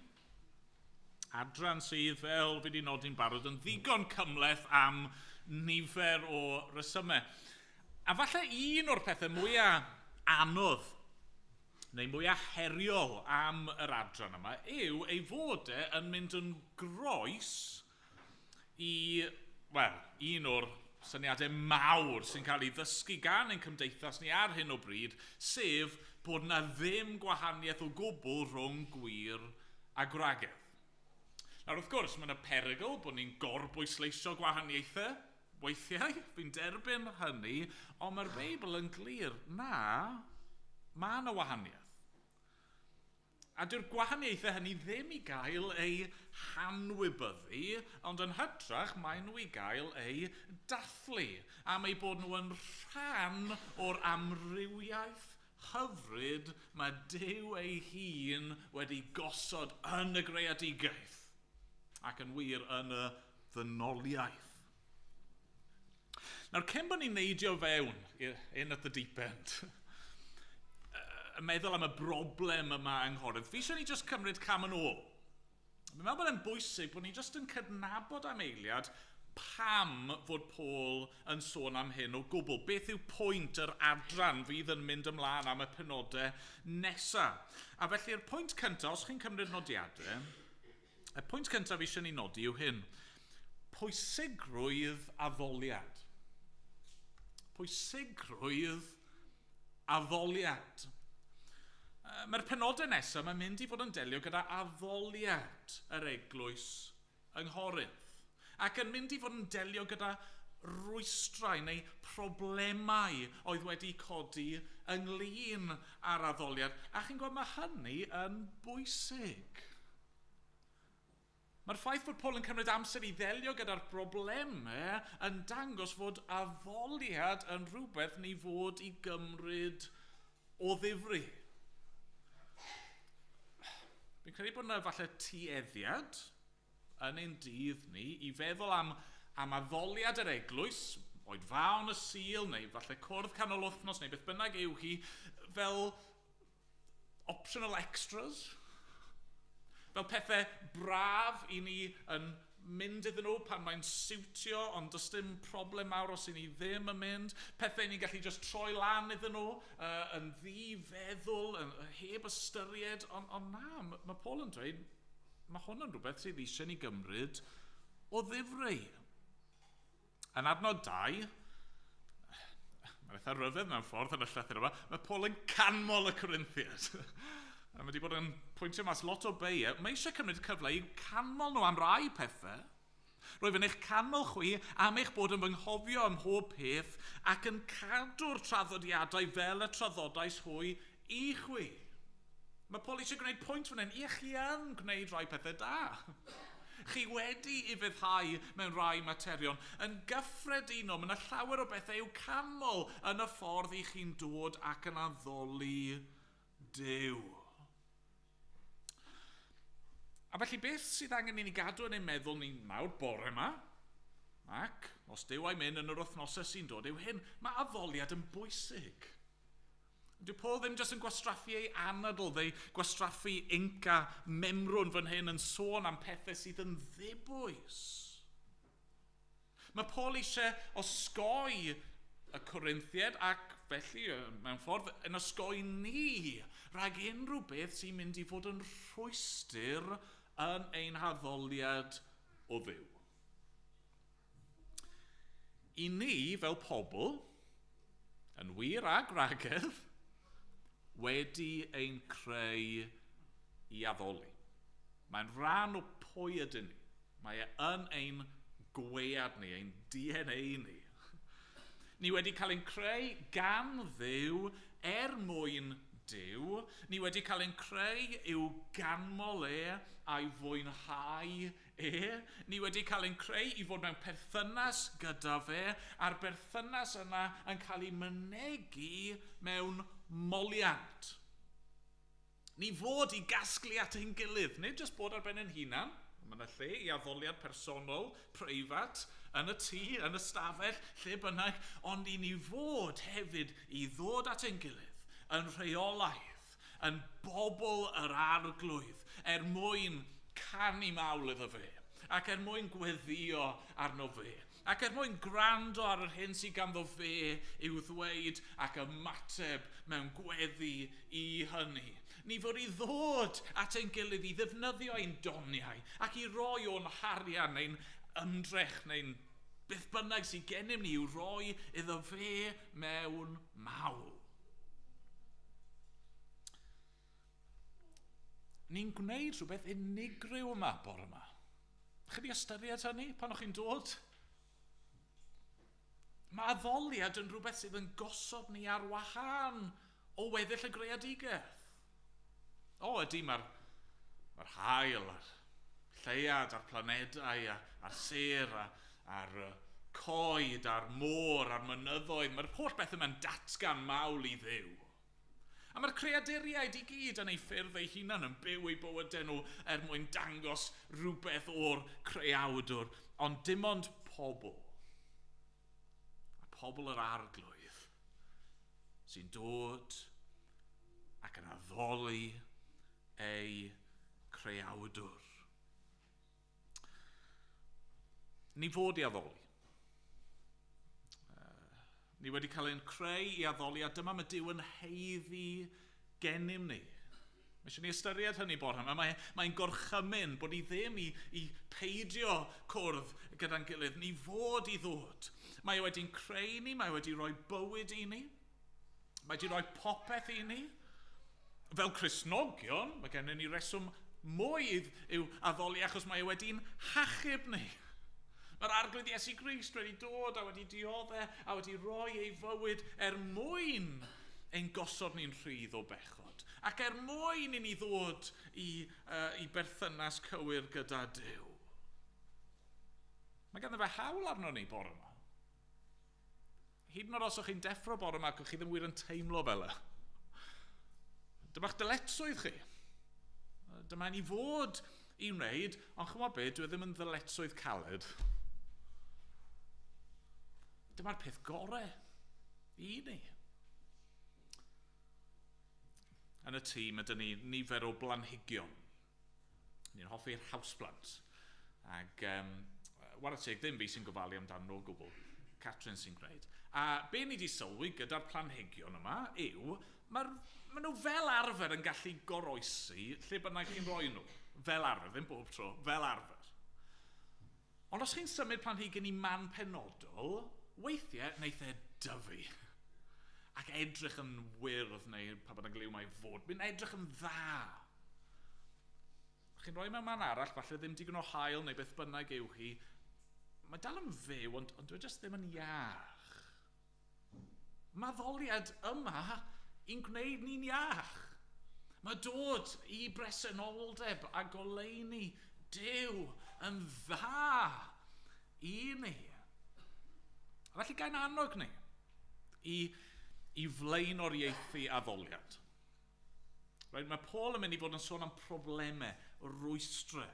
Adran sydd, fel fi wedi nodi'n barod, yn ddigon cymhleth am nifer o resymau. A falle un o'r pethau mwyaf anodd neu mwyaf heriol am yr adran yma yw ei fod e yn mynd yn groes i, wel, un o'r syniadau mawr sy'n cael ei ddysgu gan ein cymdeithas ni ar hyn o bryd, sef bod na ddim gwahaniaeth o gwbl rhwng gwŷr a gwragedd. Nawr, wrth gwrs, mae yna perygl bod ni'n gorbwysleisio gwahaniaethau weithiau, fi'n derbyn hynny, ond mae'r Beibl yn glir, na, mae yna wahaniaeth. A dyw'r gwahaniaethau hynny ddim i gael eu hanwybyddu, ond yn hytrach maen nhw i gael eu dathlu, am eu bod nhw yn rhan o'r amrywiaeth hyfryd mae Duw ei hun wedi gosod yn y greadigaeth, ac yn wir yn y ddynoliaeth. Nawr, cyn bod ni'n neidio fewn in at the deep end, yn meddwl am y broblem yma yng Nghorinth, fi eisiau ni jyst cymryd cam yn ôl. Fi'n meddwl bod e'n bwysig bod ni jyst yn cydnabod am eiliad pam fod Paul yn sôn am hyn o gwbl. Beth yw pwynt yr adran fydd yn mynd ymlaen am y penodau nesaf? A felly'r pwynt cyntaf, os chi'n cymryd nodiadau, y pwynt cyntaf fi eisiau ni nodi yw hyn. Pwysigrwydd addoliad. Pwysigrwydd addoliad. Mae'r penodau nesaf mae'n mynd i fod yn delio gyda addoliad yr eglwys yng Nghorinth. Ac yn mynd i fod yn delio gyda rwystrau neu problemau oedd wedi codi ynglyn â'r addoliad. A chi'n gweld, mae hynny yn bwysig. Mae'r ffaith bod Paul yn cymryd amser i ddelio gyda'r broblemau yn dangos fod addoliad yn rhywbeth ni fod i gymryd o ddifri. Fi'n credu bod yna falle tueddiad yn ein dydd ni i feddwl am addoliad yr eglwys, oedfaon y Sul, neu falle cwrdd canol wythnos, neu beth bynnag yw hi, fel optional extras. Fel pethau braf i ni yn mynd iddyn nhw pan mae'n siwtio, ond does dim problem mawr os i ni ddim yn mynd. Pethau ni'n gallu just troi lan iddyn nhw yn ddifeddwl, heb ystyried, ond na, mae Paul yn dweud, mae hwn yn rhywbeth sydd eisiau ni gymryd o ddifri. Yn adnod 2, mae'n eitha rhyfedd mewn ffordd yn y llythyr yma, mae Paul yn canmol y Corinthiaid. A mae wedi bod yn pwyntio mas lot o beiau. Mae eisiau cymryd cyfle i canmol nhw am rai pethau. Rwyf yn eich canmol chwi am eich bod yn fy nghofio ym mhob peth ac yn cadw'r traddodiadau fel y traddodais hwy i chwi. Mae Paul eisiau gwneud pwynt fan hyn. Ie, chi yn gwneud rai pethau da. Chi wedi ufuddhau mewn rai materion. Yn gyffredinol, mae yna llawer o bethau i'w canmol yn y ffordd i chi'n dod ac yn addoli Duw. A felly beth sydd angen i ni gadw yn ein meddwl ni nawr bore yma, ac os Duw a'i mynd yn yr wythnosau sy'n dod, yw hyn, mae addoliad yn bwysig. Dyw Paul ddim jyst yn gwastraffu ei anadl, neu gwastraffu inc a memrwn fan hyn yn sôn am pethau sydd yn ddibwys. Mae Paul eisiau osgoi y Corinthiaid ac felly, mewn ffordd, yn osgoi ni rhag unrhyw beth sy'n mynd i fod yn rhwystr yn ein haddoliad o Dduw. I ni, fel pobl, yn wir a gwragedd, wedi ein creu i addoli. Mae'n rhan o pwy ydyn ni. Mae e yn ein gwead ni, ein DNA ni. Ni wedi cael ein creu gan Dduw er mwyn Duw. Ni wedi cael ein creu i'w ganmol e a'i fwynhau e. Ni wedi cael ein creu i fod mewn perthynas gyda fe, a'r berthynas yna yn cael ei mynegi mewn moliant. Ni fod i gasglu at ein gilydd, nid jyst bod ar ben ein hunan. Mae yna lle i addoliad personol, preifat, yn y tŷ, yn y stafell, lle bynnag, ond i ni fod hefyd i ddod at ein gilydd yn rheolaidd, yn bobl yr Arglwydd er mwyn canu mawl iddo fe, ac er mwyn gweddio arno fe, ac er mwyn gwrando ar yr hyn sydd ganddo fe i'w ddweud ac ymateb mewn gweddi i hynny. Ni fod i ddod at ein gilydd i ddefnyddio ein doniau ac i roi o'n harian neu'n ymdrech neu'n beth bynnag sydd gennym ni i'w roi iddo fe mewn mawl. Ni'n gwneud rhywbeth unigryw yma bore yma. Chi wedi ystyried hynny pan o'ch chi'n dod? Mae addoliad yn rhywbeth sydd yn gosod ni ar wahân o weddill y greadigaeth. O, ydy, mae'r haul a'r lleuad a'r planedau a'r sêr a'r coed a'r môr a'r mynyddoedd. Mae'r holl beth yma'n datgan mawl i Dduw. A mae'r creaduriaid i gyd yn eu ffyrdd eu hunan yn byw eu bywydau nhw er mwyn dangos rhywbeth o'r creawdwr. Ond dim ond pobl, a pobl yr Arglwydd, sy'n dod ac yn addoli eu creawdwr. Ni fod i addoli. Ni wedi cael ein creu i addoli, a dyma mae Duw yn haeddu gennym ni. Mae eisiau ni ystyried hynny bore yma. Mae'n gorchymyn bod ni ddim i peidio cwrdd gyda'n gilydd. Ni fod i ddod. Mae wedi'n creu ni, mae wedi rhoi bywyd i ni. Mae wedi rhoi popeth i ni. Fel Cristnogion, mae gennym ni reswm mwy i'w addoli achos mae wedi'n hachub ni. Mae'r Arglwydd Iesu Grist wedi dod a wedi dioddef a wedi rhoi ei fywyd er mwyn ein gosod ni'n rhydd o bechod. Ac er mwyn i ni ddod i berthynas cywir gyda Duw. Mae ganddo fe hawl arno ni bore yma. Hyd yn oed os o'ch chi'n deffro bore yma ac o'ch chi ddim wir yn teimlo fel e. Dyma'ch dyletswydd chi. Dyma ni fod i wneud, ond chymod be, dwi ddim yn ddyletswydd caled. Dyma'r peth gorau i ni. Yn y tŷ mae dyn ni nifer o blanhigion. Ni'n hoffi'r houseplant. Ac whare teg, ddim fi sy'n gofalu amdano nhw o gwbl. Catrin sy'n gwneud. A be ni wedi sylwi gyda'r planhigion yma yw, maen nhw fel arfer yn gallu goroesi lle bynnag chi'n rhoi nhw. Fel arfer, ddim bob tro, fel arfer. Ond os chi'n symud planhigyn i man penodol, weithiau wneith e dyfu. Ac edrych yn wyrdd neu pa bynnag liw mae fod. Mae'n edrych yn dda. Chi'n rhoi mewn man arall, falle ddim digon o haul neu beth bynnag yw hi. Mae dal yn fyw, ond dwi jyst ddim yn iach. Mae addoliad yma i'n gwneud ni'n iach. Mae dod i bresenoldeb a goleuni Duw yn dda i ni. A felly gael annog ni i flaenoriaethu addoliad. Right, mae Paul yn mynd i fod yn sôn am problemau, rwystrau.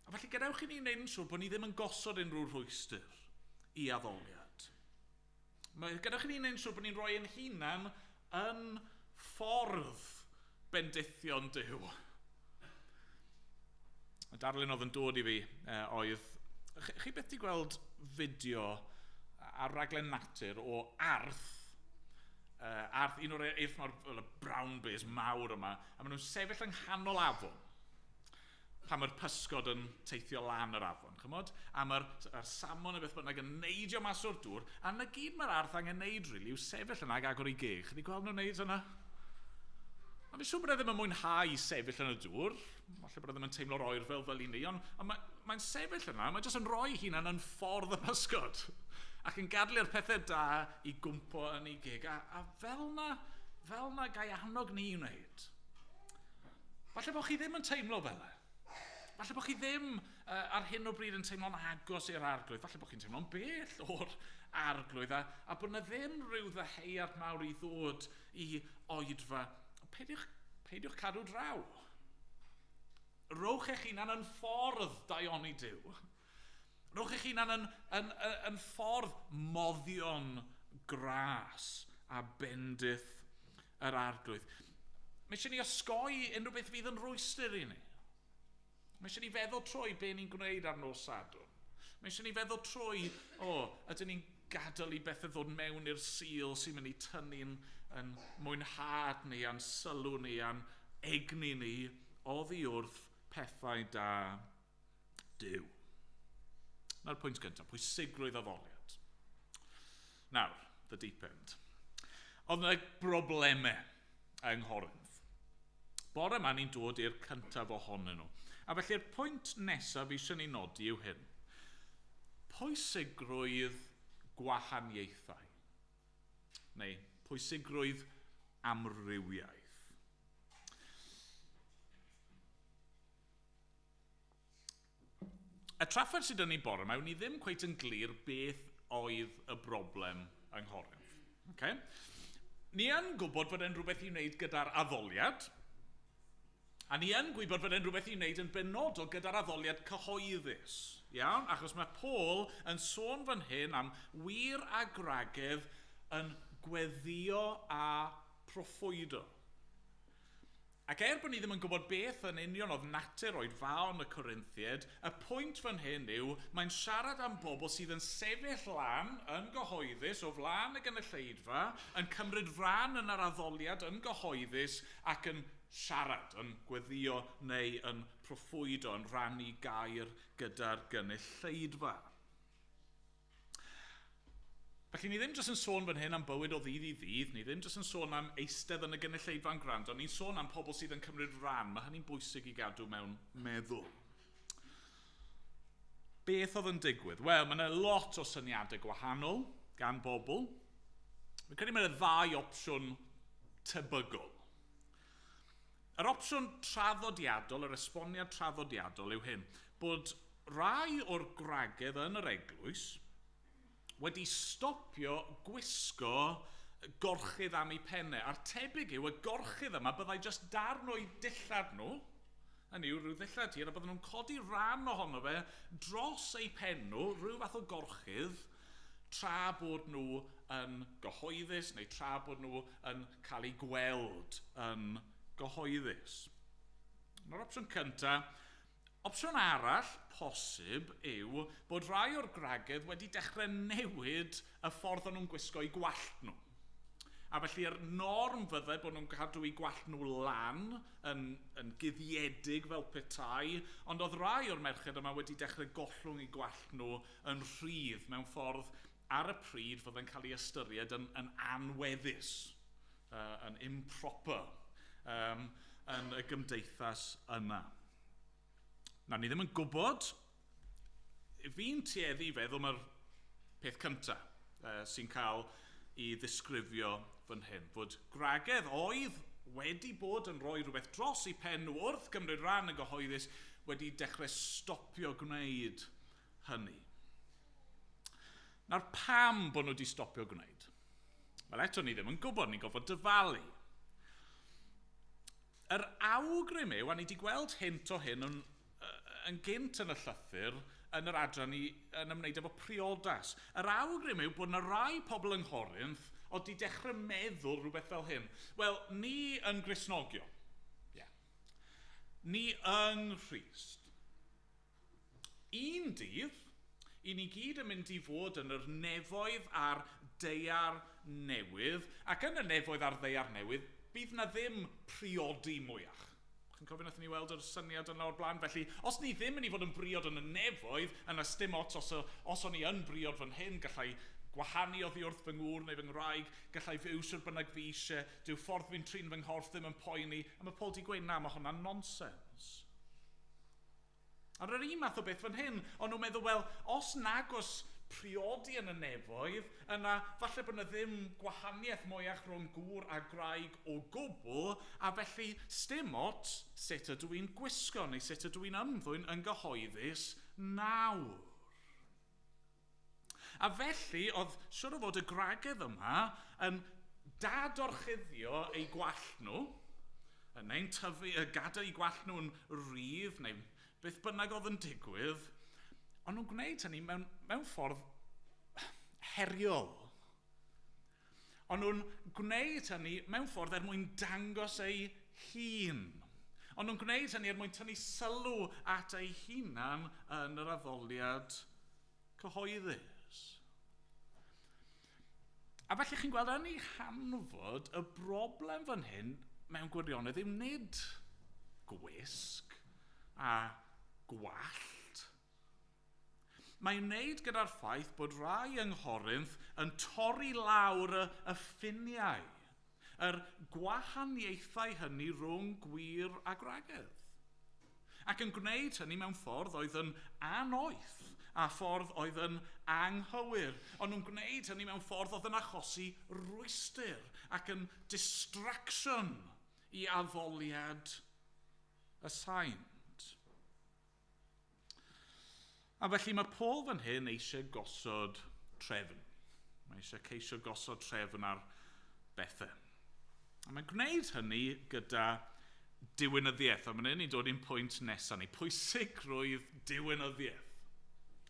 A felly gadewch i ni wneud yn siŵr bod ni ddim yn gosod unrhyw rhwystr i addoliad. Gadewch i ni wneud yn siŵr bod ni'n rhoi ein hunan yn ffordd bendithion Duw. Y darlun oedd yn dod i fi oedd... Chi beth di gweld fideo ar raglen natur o arth, un o'r eirth mawr, brown bears mawr yma, a maen nhw'n sefyll yng nghanol afon pan mae'r pysgod yn teithio lan yr afon, chymod? A mae'r salmon neu beth bynnag yn neidio mas o'r dŵr, a na gyd mae'r arth angen neud, really, yw sefyll yna ac agor ei geg. Chi wedi gweld nhw'n neud yna? A fi'n siŵr bod e ddim yn mwynhau sefyll yn y dŵr, falle bod e ddim yn teimlo'r oerfel fel i ni, ond mae'n sefyll yna, mae jyst yn rhoi hunan yn ffordd y pysgod, ac yn gadlu'r pethau da i gwmpo yn ei geg. A fel na gai annog ni i wneud. Falle bod chi ddim yn teimlo fel e. Falle bod chi ddim ar hyn o bryd yn teimlo'n agos i'r Arglwydd. Falle bod chi'n teimlo'n bell o'r Arglwydd a bod yna ddim rhyw ddyheuad mawr i ddod i oedfa. Peidiwch cadw draw. Rowch eich hunan yn ffordd daioni Duw. Rowch eich hunan yn ffordd moddion gras a bendith yr Arglwydd. Mae eisiau ni osgoi unrhyw beth fydd yn rwystr i ni. Mae eisiau ni feddwl trwy be ni'n gwneud ar nos Sadwrn. Mae eisiau ni feddwl trwy, o, ydyn ni'n gadael i bethau ddod mewn i'r Sul sy'n mynd i tynnu'n yn mwynhad ni, a'n sylw ni, a'n egni ni oddi wrth pethau da Duw. Na'r pwynt gyntaf, pwysigrwydd addoliad. Nawr, the deep end. Oedd yna broblemau yng Nghorinth. Bore yma ni'n dod i'r cyntaf ohonyn nhw. A felly'r pwynt nesaf eisiau ni nodi yw hyn. Pwysigrwydd gwahaniaethau. Neu pwysigrwydd amrywiaeth. Y trafferth sydd yn ei bore yma, ni ddim cweit yn glir beth oedd y broblem yng Nghorinth. Okay? Ni yn gwybod bod e'n rhywbeth i wneud gyda'r addoliad, a ni yn gwybod bod e'n rhywbeth i wneud yn benodol gyda'r addoliad cyhoeddus. Iawn? Achos mae Paul yn sôn fan hyn am wir a gwragedd yn gweddio a proffwydo. Ac er bod ni ddim yn gwybod beth yn union oedd natur oedfaon y Corinthiaid, y pwynt fan hyn yw mae'n siarad am bobl sydd yn sefyll lan yn gyhoeddus o flaen y gynulleidfa, yn cymryd rhan yn yr addoliad yn gyhoeddus ac yn siarad, yn gweddio neu yn proffwydo, yn rhannu gair gyda'r gynulleidfa. Felly ni ddim jyst yn sôn fan hyn am bywyd o ddydd i ddydd, ni ddim jyst yn sôn am eistedd yn y gynulleidfa'n gwrando, ni'n sôn am pobl sydd yn cymryd rhan. Mae hynny'n bwysig i gadw mewn meddwl. Beth oedd yn digwydd? Wel, mae yna lot o syniadau gwahanol gan bobl. Fi'n credu mae yna ddau opsiwn tebygol. Yr opsiwn traddodiadol, yr esboniad traddodiadol yw hyn, bod rai o'r gwragedd yn yr eglwys wedi stopio gwisgo gorchudd am eu pennau. A'r tebyg yw, y gorchudd yma byddai jyst darn o'i dillad nhw, hynny yw, rhyw ddillad hir, a bydden nhw'n codi rhan ohono fe dros eu pen nhw, rhyw fath o gorchudd, tra bod nhw yn gyhoeddus neu tra bod nhw yn cael eu gweld yn gyhoeddus. Mae'r opsiwn cyntaf. Opsiwn arall posib yw bod rai o'r gwragedd wedi dechrau newid y ffordd o'n nhw'n gwisgo eu gwallt nhw. A felly'r norm fyddai bod nhw'n cadw eu gwallt nhw lan yn guddiedig fel petai, ond oedd rai o'r merched yma wedi dechrau gollwng eu gwallt nhw yn rhydd mewn ffordd ar y pryd fyddai'n cael ei ystyried yn anweddus, yn improper, yn y gymdeithas yna. Na, ni ddim yn gwybod. Fi'n tueddu i feddwl mae'r peth cyntaf sy'n cael ei ddisgrifio fan hyn. Fod gwragedd oedd wedi bod yn rhoi rhywbeth dros eu pen nhw wrth gymryd rhan yn gyhoeddus wedi dechrau stopio gwneud hynny. Nawr, pam bod nhw wedi stopio gwneud? Wel, eto ni ddim yn gwybod, ni'n gorfod dyfalu. Yr awgrym yw, a ni wedi gweld hint o hyn yn gynt yn y llythyr, yn yr adran ni yn ymwneud efo priodas. Yr awgrym yw bod yna rai pobl yng Nghorinth oedd wedi dechrau meddwl rhywbeth fel hyn. Wel, ni yn Gristnogion. Yeah. Ni yng Nghrist. Un dydd, i ni gyd yn mynd i fod yn yr nefoedd a'r daear newydd, ac yn y nefoedd a'r ddaear newydd, bydd na ddim priodi mwyach. Chi'n cofio nathon ni weld yr syniad yna o'r blaen? Felly, os ni ddim yn i fod yn briod yn y nefoedd, yna sdim ots os o'n i yn briod fan hyn, gallai gwahanu oddi wrth fy ngŵr neu fy ngwraig, gallai fyw sut bynnag fi eisiau, dyw ffordd fi'n trin fy nghorff ddim yn poeni, a mae Paul di gweud, na, mae hwnna'n nonsens. Ar yr un math o beth fan hyn, o'n nhw'n meddwl, wel, os nag oes priodi yn y nefoedd, yna falle bod yna ddim gwahaniaeth mwyach rhwng gŵr a gwraig o gwbl, a felly sdim ots sut ydw i'n gwisgo neu sut ydw i'n ymddwyn yn gyhoeddus nawr. A felly, oedd siwr o fod y gwragedd yma yn dadorchuddio eu gwallt nhw, neu'n tyfu, gadael eu gwallt nhw'n rhydd, neu beth bynnag oedd yn digwydd, ond nhw'n gwneud hynny mewn ffordd heriol. Ond nhw'n gwneud hynny mewn ffordd er mwyn dangos eu hun. Ond nhw'n gwneud hynny er mwyn tynnu sylw at eu hunan yn yr addoliad cyhoeddus. A felly chi'n gweld yn ei hanfod y broblem fan hyn mewn gwirionedd yw nid gwisg a gwallt. Mae'n wneud gyda'r ffaith bod rai yng Nghorinth yn torri lawr y ffiniau, yr gwahaniaethau hynny rhwng gwir a gwragedd. Ac yn gwneud hynny mewn ffordd oedd yn anoeth a ffordd oedd yn anghywir. Ond nhw'n gwneud hynny mewn ffordd oedd yn achosi rwystr ac yn distraction i addoliad y saint. A felly mae Paul fan hyn eisiau gosod trefn. Mae eisiau ceisio gosod trefn ar bethau. A mae'n gwneud hynny gyda diwinyddiaeth. A mae'n hyn i'n dod i'n pwynt nesaf ni. Pwysigrwydd diwinyddiaeth.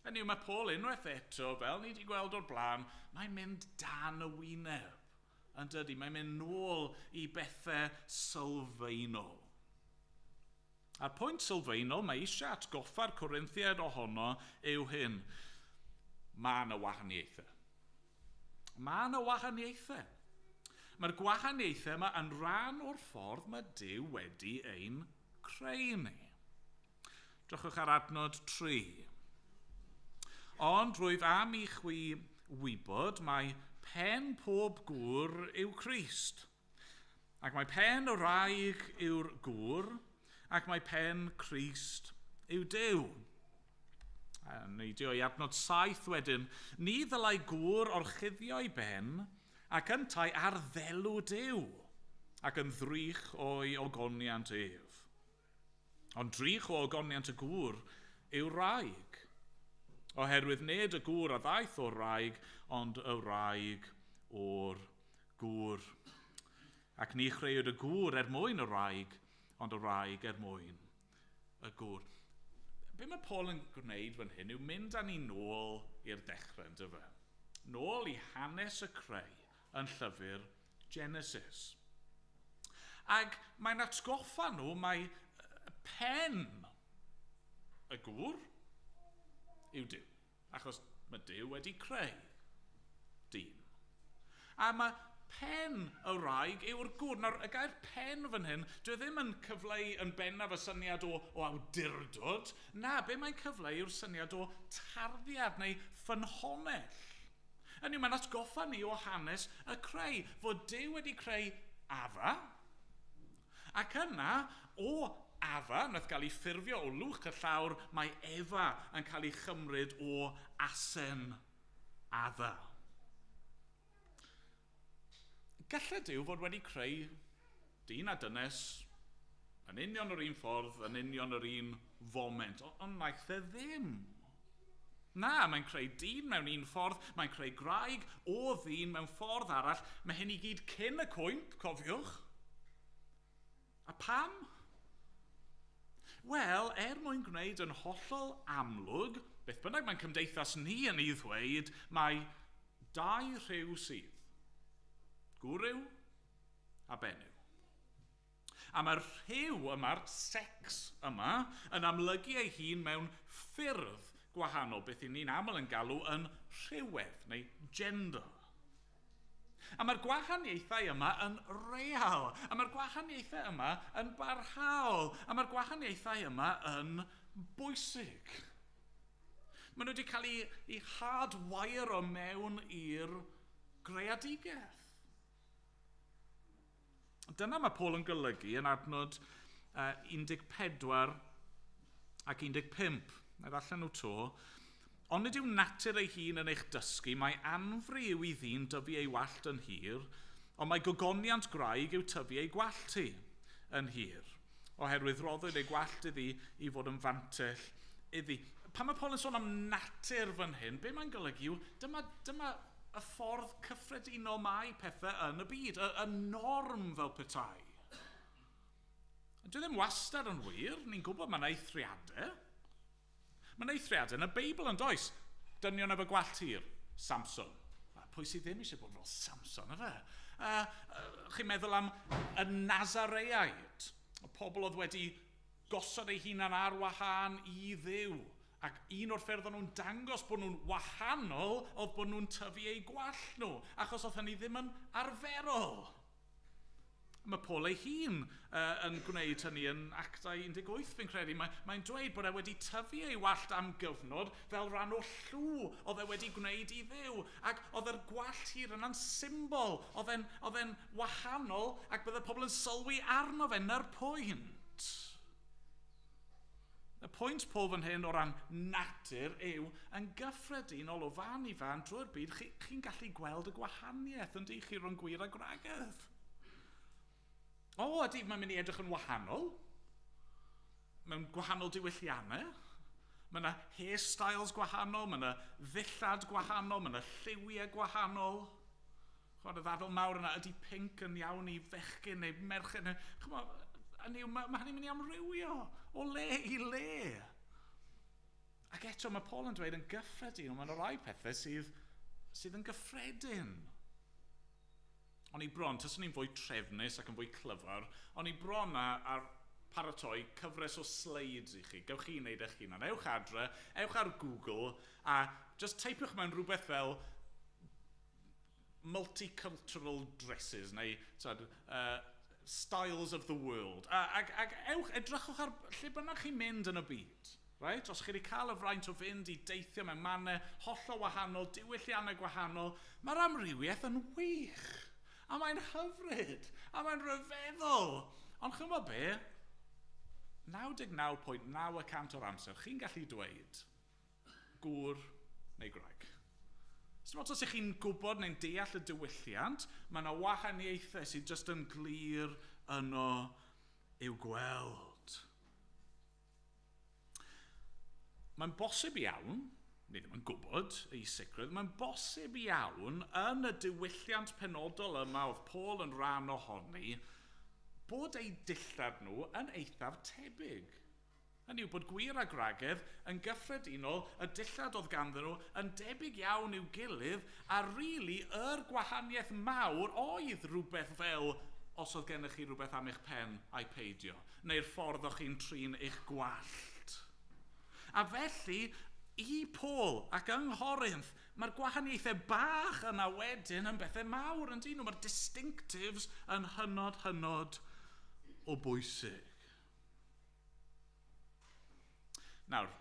Hynny yw, mae Paul unwaith eto, fel ni wedi gweld o'r blaen, mae'n mynd dan y wyneb. Yn dydy, mae'n mynd nôl i bethau sylfaenol. A'r pwynt sylfaenol mae eisiau atgoffa'r Corinthiaid ohono yw hyn. Mae yna wahaniaethau. Mae yna wahaniaethau. Mae'r gwahaniaethau yma yn rhan o'r ffordd mae Duw wedi ein creu ni. Drychwch ar adnod 3. Ond rwyf am i chwi wybod mai pen pob gŵr yw Crist. Ac mae pen y wraig yw'r gŵr, ac mae pen Crist yw Duw. A neidio i adnod 7 wedyn. Ni ddylai gŵr orchuddio'i ben ac yntau ar ddelw Duw, ac yn ddrych o'i ogoniant ef. Ond drych o ogoniant y gŵr yw'r wraig, oherwydd nid y gŵr a ddaeth o'r wraig, ond y wraig o'r gŵr. Ac ni chreuwyd y gŵr er mwyn y wraig, ond y wraig er mwyn y gŵr. Be mae Paul yn gwneud fan hyn yw mynd â ni nôl i'r dechrau, yn dyfe? Nôl i hanes y creu yn llyfr Genesis. Ac mae'n atgoffa nhw mai pen y gŵr yw Duw, achos mae Duw wedi creu dyn. A mae pen y wraig yw'r gŵr. Nawr, y gair pen fan hyn, dwi ddim yn cyfleu yn bennaf y syniad o awdurdod. Na, be mae'n cyfleu yw'r syniad o tarddiad neu ffynhonnell. Hynny yw, mae'n atgoffa ni o hanes y creu, fod Duw wedi creu Afa, ac yna o Afa, wnaeth gael ei ffurfio o lwch y llawr, mae Efa yn cael ei chymryd o asen Adda. Gallai Duw fod wedi creu dyn a dynes yn union yr un ffordd, yn union yr un foment, ond wnaeth e ddim. Na, mae'n creu dyn mewn un ffordd, mae'n creu gwraig o ddyn mewn ffordd arall. Mae hyn i gyd cyn y cwymp, cofiwch. A pam? Wel, er mwyn gwneud yn hollol amlwg, beth bynnag mae'n cymdeithas ni yn ei ddweud, mae dau rhyw sydd. Gwryw a benyw. A mae'r rhyw yma'r sex yma, yn amlygu ei hun mewn ffyrdd gwahanol, beth i ni'n aml yn galw yn rhywedd neu gender. A mae'r gwahaniaethau yma yn real, a mae'r gwahaniaethau yma yn barhaol, a mae'r gwahaniaethau yma yn bwysig. Maen nhw wedi cael eu hardwire o mewn i'r greadigaeth. Dyna mae Paul yn golygu yn adnod 14 ac 15. Na i ddarllen nhw to. Ond nid yw natur ei hun yn eich dysgu, mae anfri yw i ddyn dyfu ei wallt yn hir, ond mae gogoniant gwraig yw tyfu ei gwallt hi yn hir, oherwydd roddwyd ei gwallt iddi i fod yn fantell iddi. Pan mae Paul yn sôn am natur fan hyn, be mae'n golygu yw dyma y ffordd cyffredinol mae pethau yn y byd, y norm fel petai. Dwi ddim wastad yn wir, ni'n gwybod mae'n eithriadau. Mae'n eithriadau yn y Beibl yn does. Dynion efo gwallt hir, Samson. Pwy sydd ddim eisiau bod fel Samson, efe? Chi'n meddwl am y Nazareaid, y pobl oedd wedi gosod eu hunan ar wahân i Dduw. Ac un o'r ffyrdd o'n nhw'n dangos bod nhw'n wahanol oedd bod nhw'n tyfu eu gwallt nhw, achos oedd hynny ddim yn arferol. Mae Paul ei hun yn gwneud hynny yn Actau 18, fi'n credu. Mae'n dweud bod e wedi tyfu ei wallt am gyfnod fel rhan o llw oedd e wedi gwneud i Dduw. Ac oedd yr gwallt hir yna'n symbol, oedd e'n wahanol ac bydde pobl yn sylwi arno fe, na'r pwynt. Y pwynt Paul fan hyn o ran natur yw yn gyffredinol o fan i fan drwy'r byd, chi'n gallu gweld y gwahaniaeth yn chi rhwng gwir a gwragedd. O, ydy, mae'n mynd i edrych yn wahanol. Mewn gwahanol diwylliannau. Mae yna hairstyles gwahanol, mae yna ddillad gwahanol, mae yna lliwiau gwahanol. Chwarae, y ddadl mawr yna, ydy pink yn iawn i fechgyn neu merched? Chymod, mae hynny'n mynd i amrywio o le i le. Ac eto mae Paul yn dweud yn gyffredin, ond mae yna rai pethau sydd yn gyffredin. O'n i bron, taswn i'n fwy trefnus ac yn fwy clyfar, o'n i bron ar paratoi cyfres o slides i chi. Gewch chi wneud eich hunan. Ewch adre, ewch ar Google, a just teipiwch mewn rhywbeth fel multicultural dresses, neu styles of the world. Ac ewch, edrychwch ar lle bynnag chi'n mynd yn y byd. Right? Os chi wedi cael y fraint o fynd i deithio mewn mannau hollol wahanol, diwylliannau gwahanol, mae'r amrywiaeth yn wych. A mae'n hyfryd, a mae'n rhyfeddol. Ond chymod be? 99.9% o'r amser, chi'n gallu dweud gŵr neu gwraig. Dim ots os ych chi'n gwybod neu'n deall y diwylliant, mae yna wahaniaethau sydd jyst yn glir yno i'w gweld. Mae'n bosib iawn, ni ddim yn gwybod ei sicrwydd, mae'n bosib iawn yn y diwylliant penodol yma oedd Paul yn rhan ohoni, bod eu dillad nhw yn eithaf tebyg. Hynny yw bod gwir a gwragedd yn gyffredinol, y dillad oedd ganddyn nhw yn debyg iawn i'w gilydd, a rili yr gwahaniaeth mawr oedd rhywbeth fel os oedd gennych chi rhywbeth am eich pen a'i peidio, neu'r ffordd o'ch chi'n trin eich gwallt. A felly, i Paul ac yng Nghorinth, mae'r gwahaniaethau bach yna wedyn yn bethau mawr yn dyn nhw. Mae'r distinctives yn hynod, hynod o bwysig. Nawr,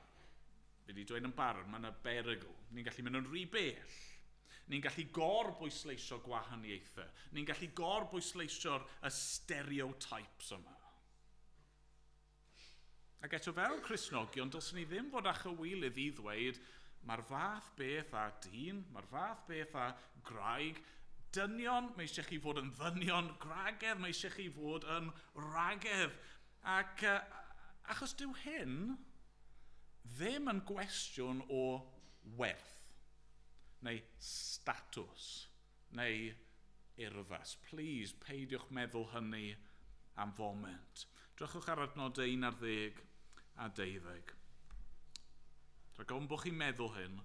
fi wedi dweud yn barod, mae yna berygl. Ni'n gallu mynd yn rhy bell. Ni'n gallu gorbwysleisio gwahaniaethau. Ni'n gallu gorbwysleisio'r y stereotypes yma. Ac eto fel Cristnogion, dylswn ni ddim fod â chywilydd i ddweud mae'r fath beth â dyn, mae'r fath beth â gwraig, dynion, mae eisiau chi fod yn ddynion, gwragedd, mae eisiau chi fod yn wragedd. Ac achos dyw hyn ddim yn gwestiwn o werth, neu statws, neu urddas. Please, peidiwch meddwl hynny am foment. Drychwch ar adnodau 11 a 12. Rhaid ofn bod chi'n meddwl hyn,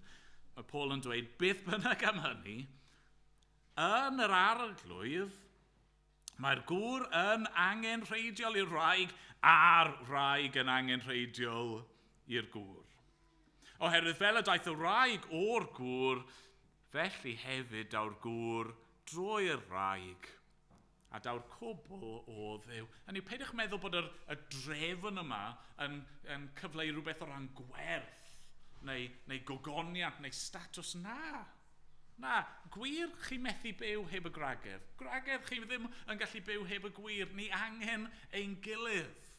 mae Paul yn dweud, beth bynnag am hynny, yn yr arglwydd, mae'r gŵr yn angenrheidiol i'r wraig a'r wraig yn angenrheidiol i'r gŵr. Oherwydd fel y daeth y wraig o'r gŵr, felly hefyd daw'r gŵr drwy'r wraig. A daw'r cwbl o Dduw. Hynny yw, peidiwch meddwl bod y drefn yma yn cyfleu rhywbeth o ran gwerth, neu gogoniant, neu statws. Na. Na, gwir chi methu byw heb y gwragedd. Gwragedd chi ddim yn gallu byw heb y gwir. Ni angen ein gilydd.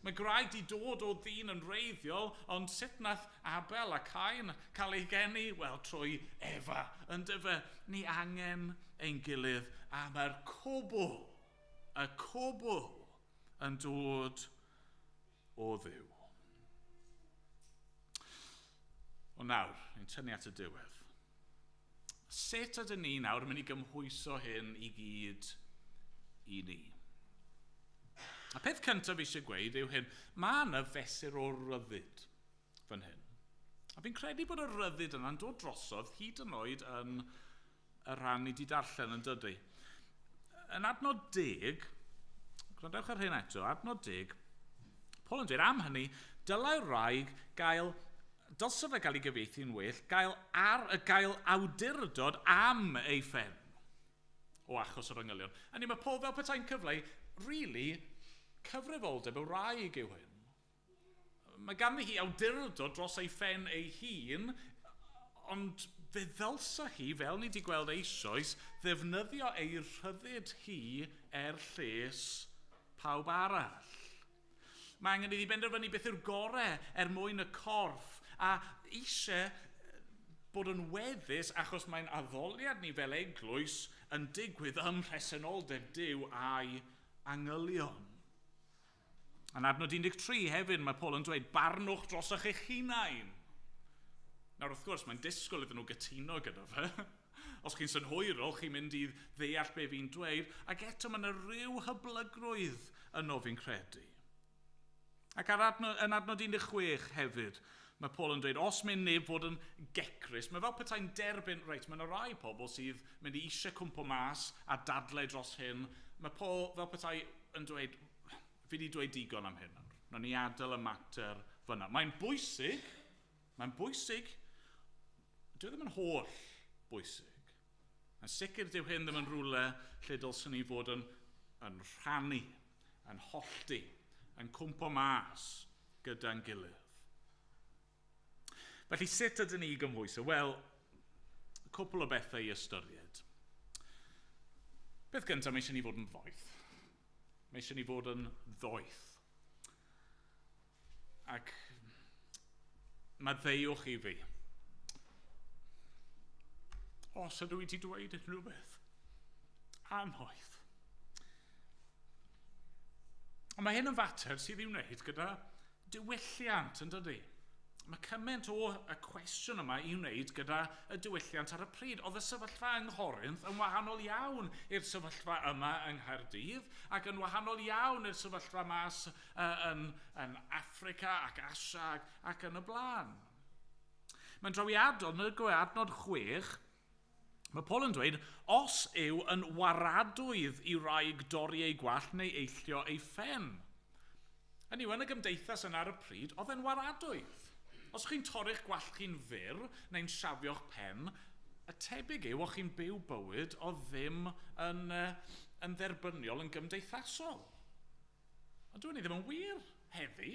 Mae gwraig di dod o ddyn yn wreiddiol, ond sut nath Abel a Cain cael ei geni? Wel, trwy Efa, yndyfe? Ni angen ein gilydd, a mae'r cwbl, y cwbl yn dod o Dduw. Ond nawr, ni'n tynnu at y diwedd. Sut ydyn ni nawr yn mynd i gymhwyso hyn i gyd i ni? A peth cyntaf eisiau gweud yw hyn, mae yna fesur o ryddid fan hyn. A fi'n credu bod y ryddid yna'n dod drosodd hyd yn oed yn y rhan ni wedi darllen yn dydy. Yn adnod 10, gwrandewch ar hyn eto, adnod 10, Paul yn dweud am hynny, dylai'r wraig gael, dylse fe gael ei gyfieithu'n well, gael awdurdod am ei phen o achos yr angylion. A ni mae Paul fel petai'n cyfleu, really, cyfrifoldeb y wraig yw hyn. Mae ganddi hi awdurdod dros ei phen ei hun, ond fe ddylsa hi, fel ni wedi gweld eisoes, ddefnyddio ei rhyddid hi er lles pawb arall. Mae angen iddi benderfynu beth yw'r gorau er mwyn y corff a eisiau bod yn weddus achos mae'n addoliad ni fel eglwys yn digwydd ym mhresenoldeb Duw a'i angylion. Yn adnod 13 hefyd mae Paul yn dweud, barnwch drosoch eich hunain. Nawr wrth gwrs mae'n disgwyl iddyn nhw gytuno gyda fe. Os chi'n synhwyrol, chi'n mynd i ddeall be fi'n dweud, ac eto mae yna rhyw hyblygrwydd yno fi'n credu. Ac yn adnod 16 hefyd, mae Paul yn dweud, os mynd neb fod yn gecrus, mae fel petai'n derbyn, reit, mae yna rai pobl sydd mynd i eisiau cwmpo mas a dadlau dros hyn. Mae Paul fel petai yn dweud, fi wedi dweud digon am hyn nawr. Nawn ni adael y mater fyna. Mae'n bwysig, dyw e ddim yn holl bwysig. Yn sicr dyw hyn ddim yn rhywle lle dylswn ni fod yn rhannu, yn hollti, yn cwmpo mas gyda'n gilydd. Felly sut ydyn ni i gymhwyso? Wel, cwpl o bethau i ystyried. Beth gyntaf, mae eisiau ni fod yn ddoeth. Mae eisiau ni fod yn ddoeth. Ac maddeuwch i fi. Os ydw i wedi dweud unrhyw beth annoeth. Ond mae hyn yn fater sydd i'w wneud gyda diwylliant, yn dydi? Mae cymaint o y cwestiwn yma i'w wneud gyda y diwylliant ar y pryd. Oedd y sefyllfa yng Nghorinth yn wahanol iawn i'r sefyllfa yma yng Nghaerdydd ac yn wahanol iawn i'r sefyllfa mas yn Affrica ac Asia ac yn y blaen. Mae'n drawiadol, yn y adnod 6, mae Paul yn dweud, os yw yn waradwydd i wraig dorri ei gwallt neu eillio ei phen. Hynny yw, yn y gymdeithas yna ar y pryd, oedd e'n waradwydd. Os chi'n torri'ch gwallt chi'n fyr neu'n siafio'ch pen, y tebyg yw o'ch chi'n byw bywyd o ddim yn dderbyniol yn gymdeithasol. Ond dyw hynny ddim yn wir heddi.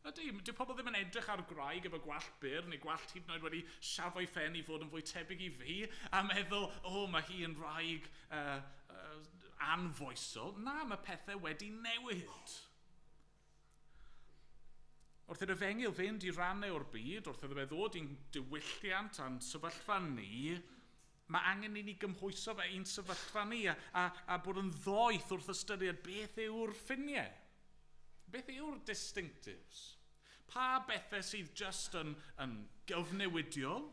Ydy, dyw pobl ddim yn edrych ar gwraig efo gwallt byr neu gwallt hyd yn oed wedi siafo'i phen i fod yn fwy tebyg i fi a meddwl, o, mae hi yn wraig anfoesol. Na, mae pethau wedi newid. Wrth i'r efengyl fynd i rannau o'r byd, wrth iddo fe ddod i'n diwylliant a'n sefyllfa ni, mae angen i ni gymhwyso fe i'n sefyllfa ni a bod yn ddoeth wrth ystyried beth yw'r ffiniau. Beth yw'r distinctives? Pa bethau sydd just yn gyfnewidiol?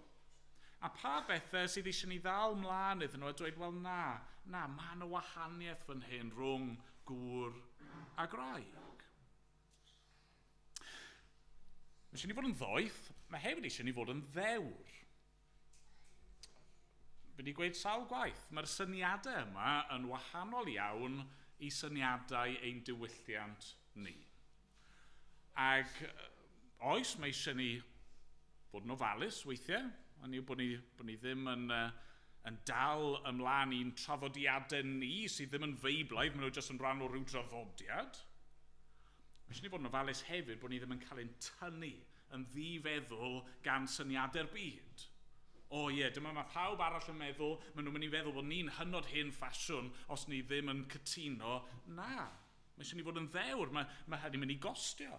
A pa bethau sydd eisiau ni ddal mlaen iddyn nhw a dweud, wel na, mae yna wahaniaeth fan hyn rhwng gŵr a gwraig. Mae eisiau ni fod yn ddoeth, mae hefyd eisiau ni fod yn ddewr. Fi wedi gweud sawl gwaith, mae'r syniadau yma yn wahanol iawn i syniadau ein diwylliant ni. Ac oes, mae eisiau ni fod yn ofalus weithiau, hynny yw bod ni ddim yn dal ymlaen i'n traddodiadau ni sydd ddim yn feiblaidd, maen nhw jyst yn rhan o ryw draddodiad. Mae eisiau ni fod yn ofalus hefyd bod ni ddim yn cael ein tynnu yn ddifeddwl gan syniadau'r byd. O ie, dyma mae pawb arall yn meddwl, maen nhw'n mynd i feddwl bod ni'n hynod hen ffasiwn os ni ddim yn cytuno. Na, mae eisiau ni fod yn ddewr, mae hynny'n mynd i gostio.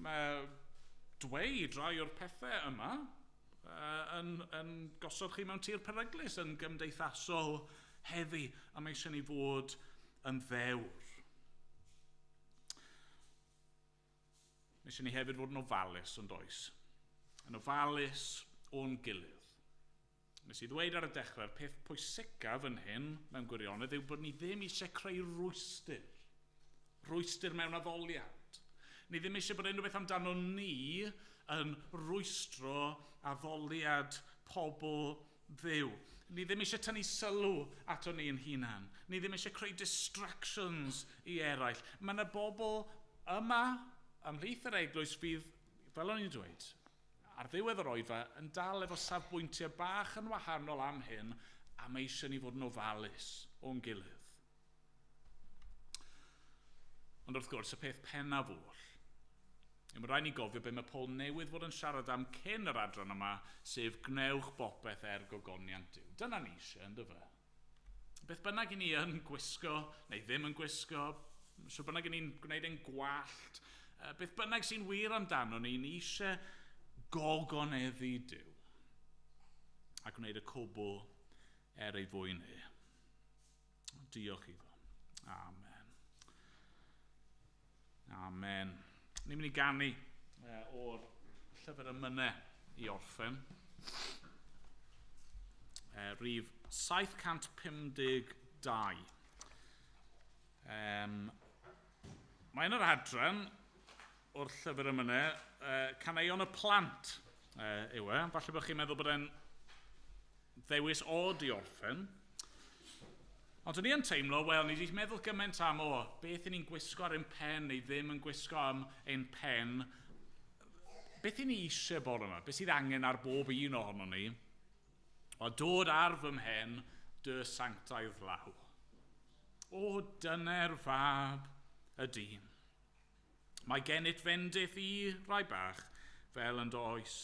Mae dweud rai o'r pethau yma yn gosod chi mewn tir peryglus yn gymdeithasol heddi, a mae eisiau ni fod yn ddewr. Mae eisiau ni hefyd fod yn ofalus yn does. Yn ofalus o'n gilydd. Nes i ddweud ar y dechrau'r peth pwysicaf yn hyn mewn gwirionedd yw bod ni ddim eisiau creu rwystr. Rwystr mewn addoliad. Ni ddim eisiau bod unrhyw beth amdano ni yn rwystro addoliad pobl Dduw. Ni ddim eisiau tynnu sylw ato ni yn hunan. Ni ddim eisiau creu distractions i eraill. Mae yna bobl yma ymhlith yr eglwys fydd, fel o'n i'n dweud, ar ddiwedd yr oedfa yn dal efo safbwyntiau bach yn wahanol am hyn, a mae eisiau ni fod yn ofalus o'n gilydd. Ond wrth gwrs, y peth pennaf oll, yw mae rhaid ni gofio be mae Paul newydd fod yn siarad am cyn yr adran yma, sef gwnewch bopeth er gogoniant Duw. Dyna ni eisiau, ynddo fe? Beth bynnag i ni yn gwisgo, neu ddim yn gwisgo, so bynnag i ni'n gwneud ein gwallt, beth bynnag sy'n wir amdano ni, ni eisiau gogoneddu Duw a gwneud y cwbl er ei fwyn e. Diolch iddo. Amen. Amen. Ni'n mynd i ganu o'r llyfr emynau i orffen. Rhif 752. Mae yn yr adran o'r llyfr emynau, caneuon y plant yw e. Falle bod chi'n meddwl bod e'n ddewis od i orffen. Ond o'n i yn teimlo, wel, ni wedi meddwl gymaint am, o, beth i ni'n gwisgo ar ein pen neu ddim yn gwisgo am ein pen. Beth i ni eisiau bore yma? Beth sydd angen ar bob un ohono ni? O, dod ar fy mhen dy sanctaidd law. O, dyner fab y dyn. Mae gennyt fendith i rai bach fel yn dy oes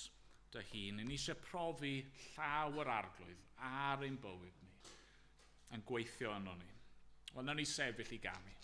dy hun. Ni eisiau profi llaw yr arglwydd ar ein bywyd ni yn gweithio yno ni. Wel, nawn ni sefyll i ganu.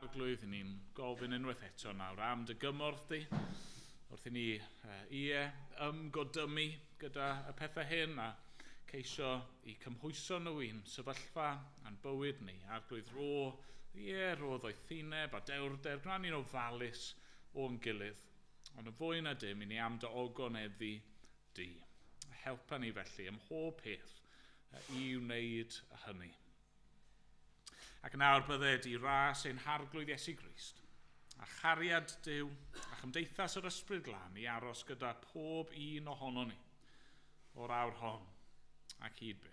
Arglwydd, ni'n gofyn unwaith eto nawr am dy gymorth di, wrth i ni ymgodymu gyda y pethau hyn a ceisio i cymhwyso nhw i'n sefyllfa a'n bywyd ni. Arglwydd, rho ddoethineb a dewrder, gwna ni'n ofalus o'n gilydd, ond yn fwy na dim i ni am dy ogoneddu di. Helpa ni felly ym mhob peth i wneud hynny. Ac nawr bydded i ras ein harglwydd Iesu Grist, a chariad Duw a chymdeithas yr Ysbryd Glân i aros gyda pob un ohono ni o'r awr hon ac hyd byth.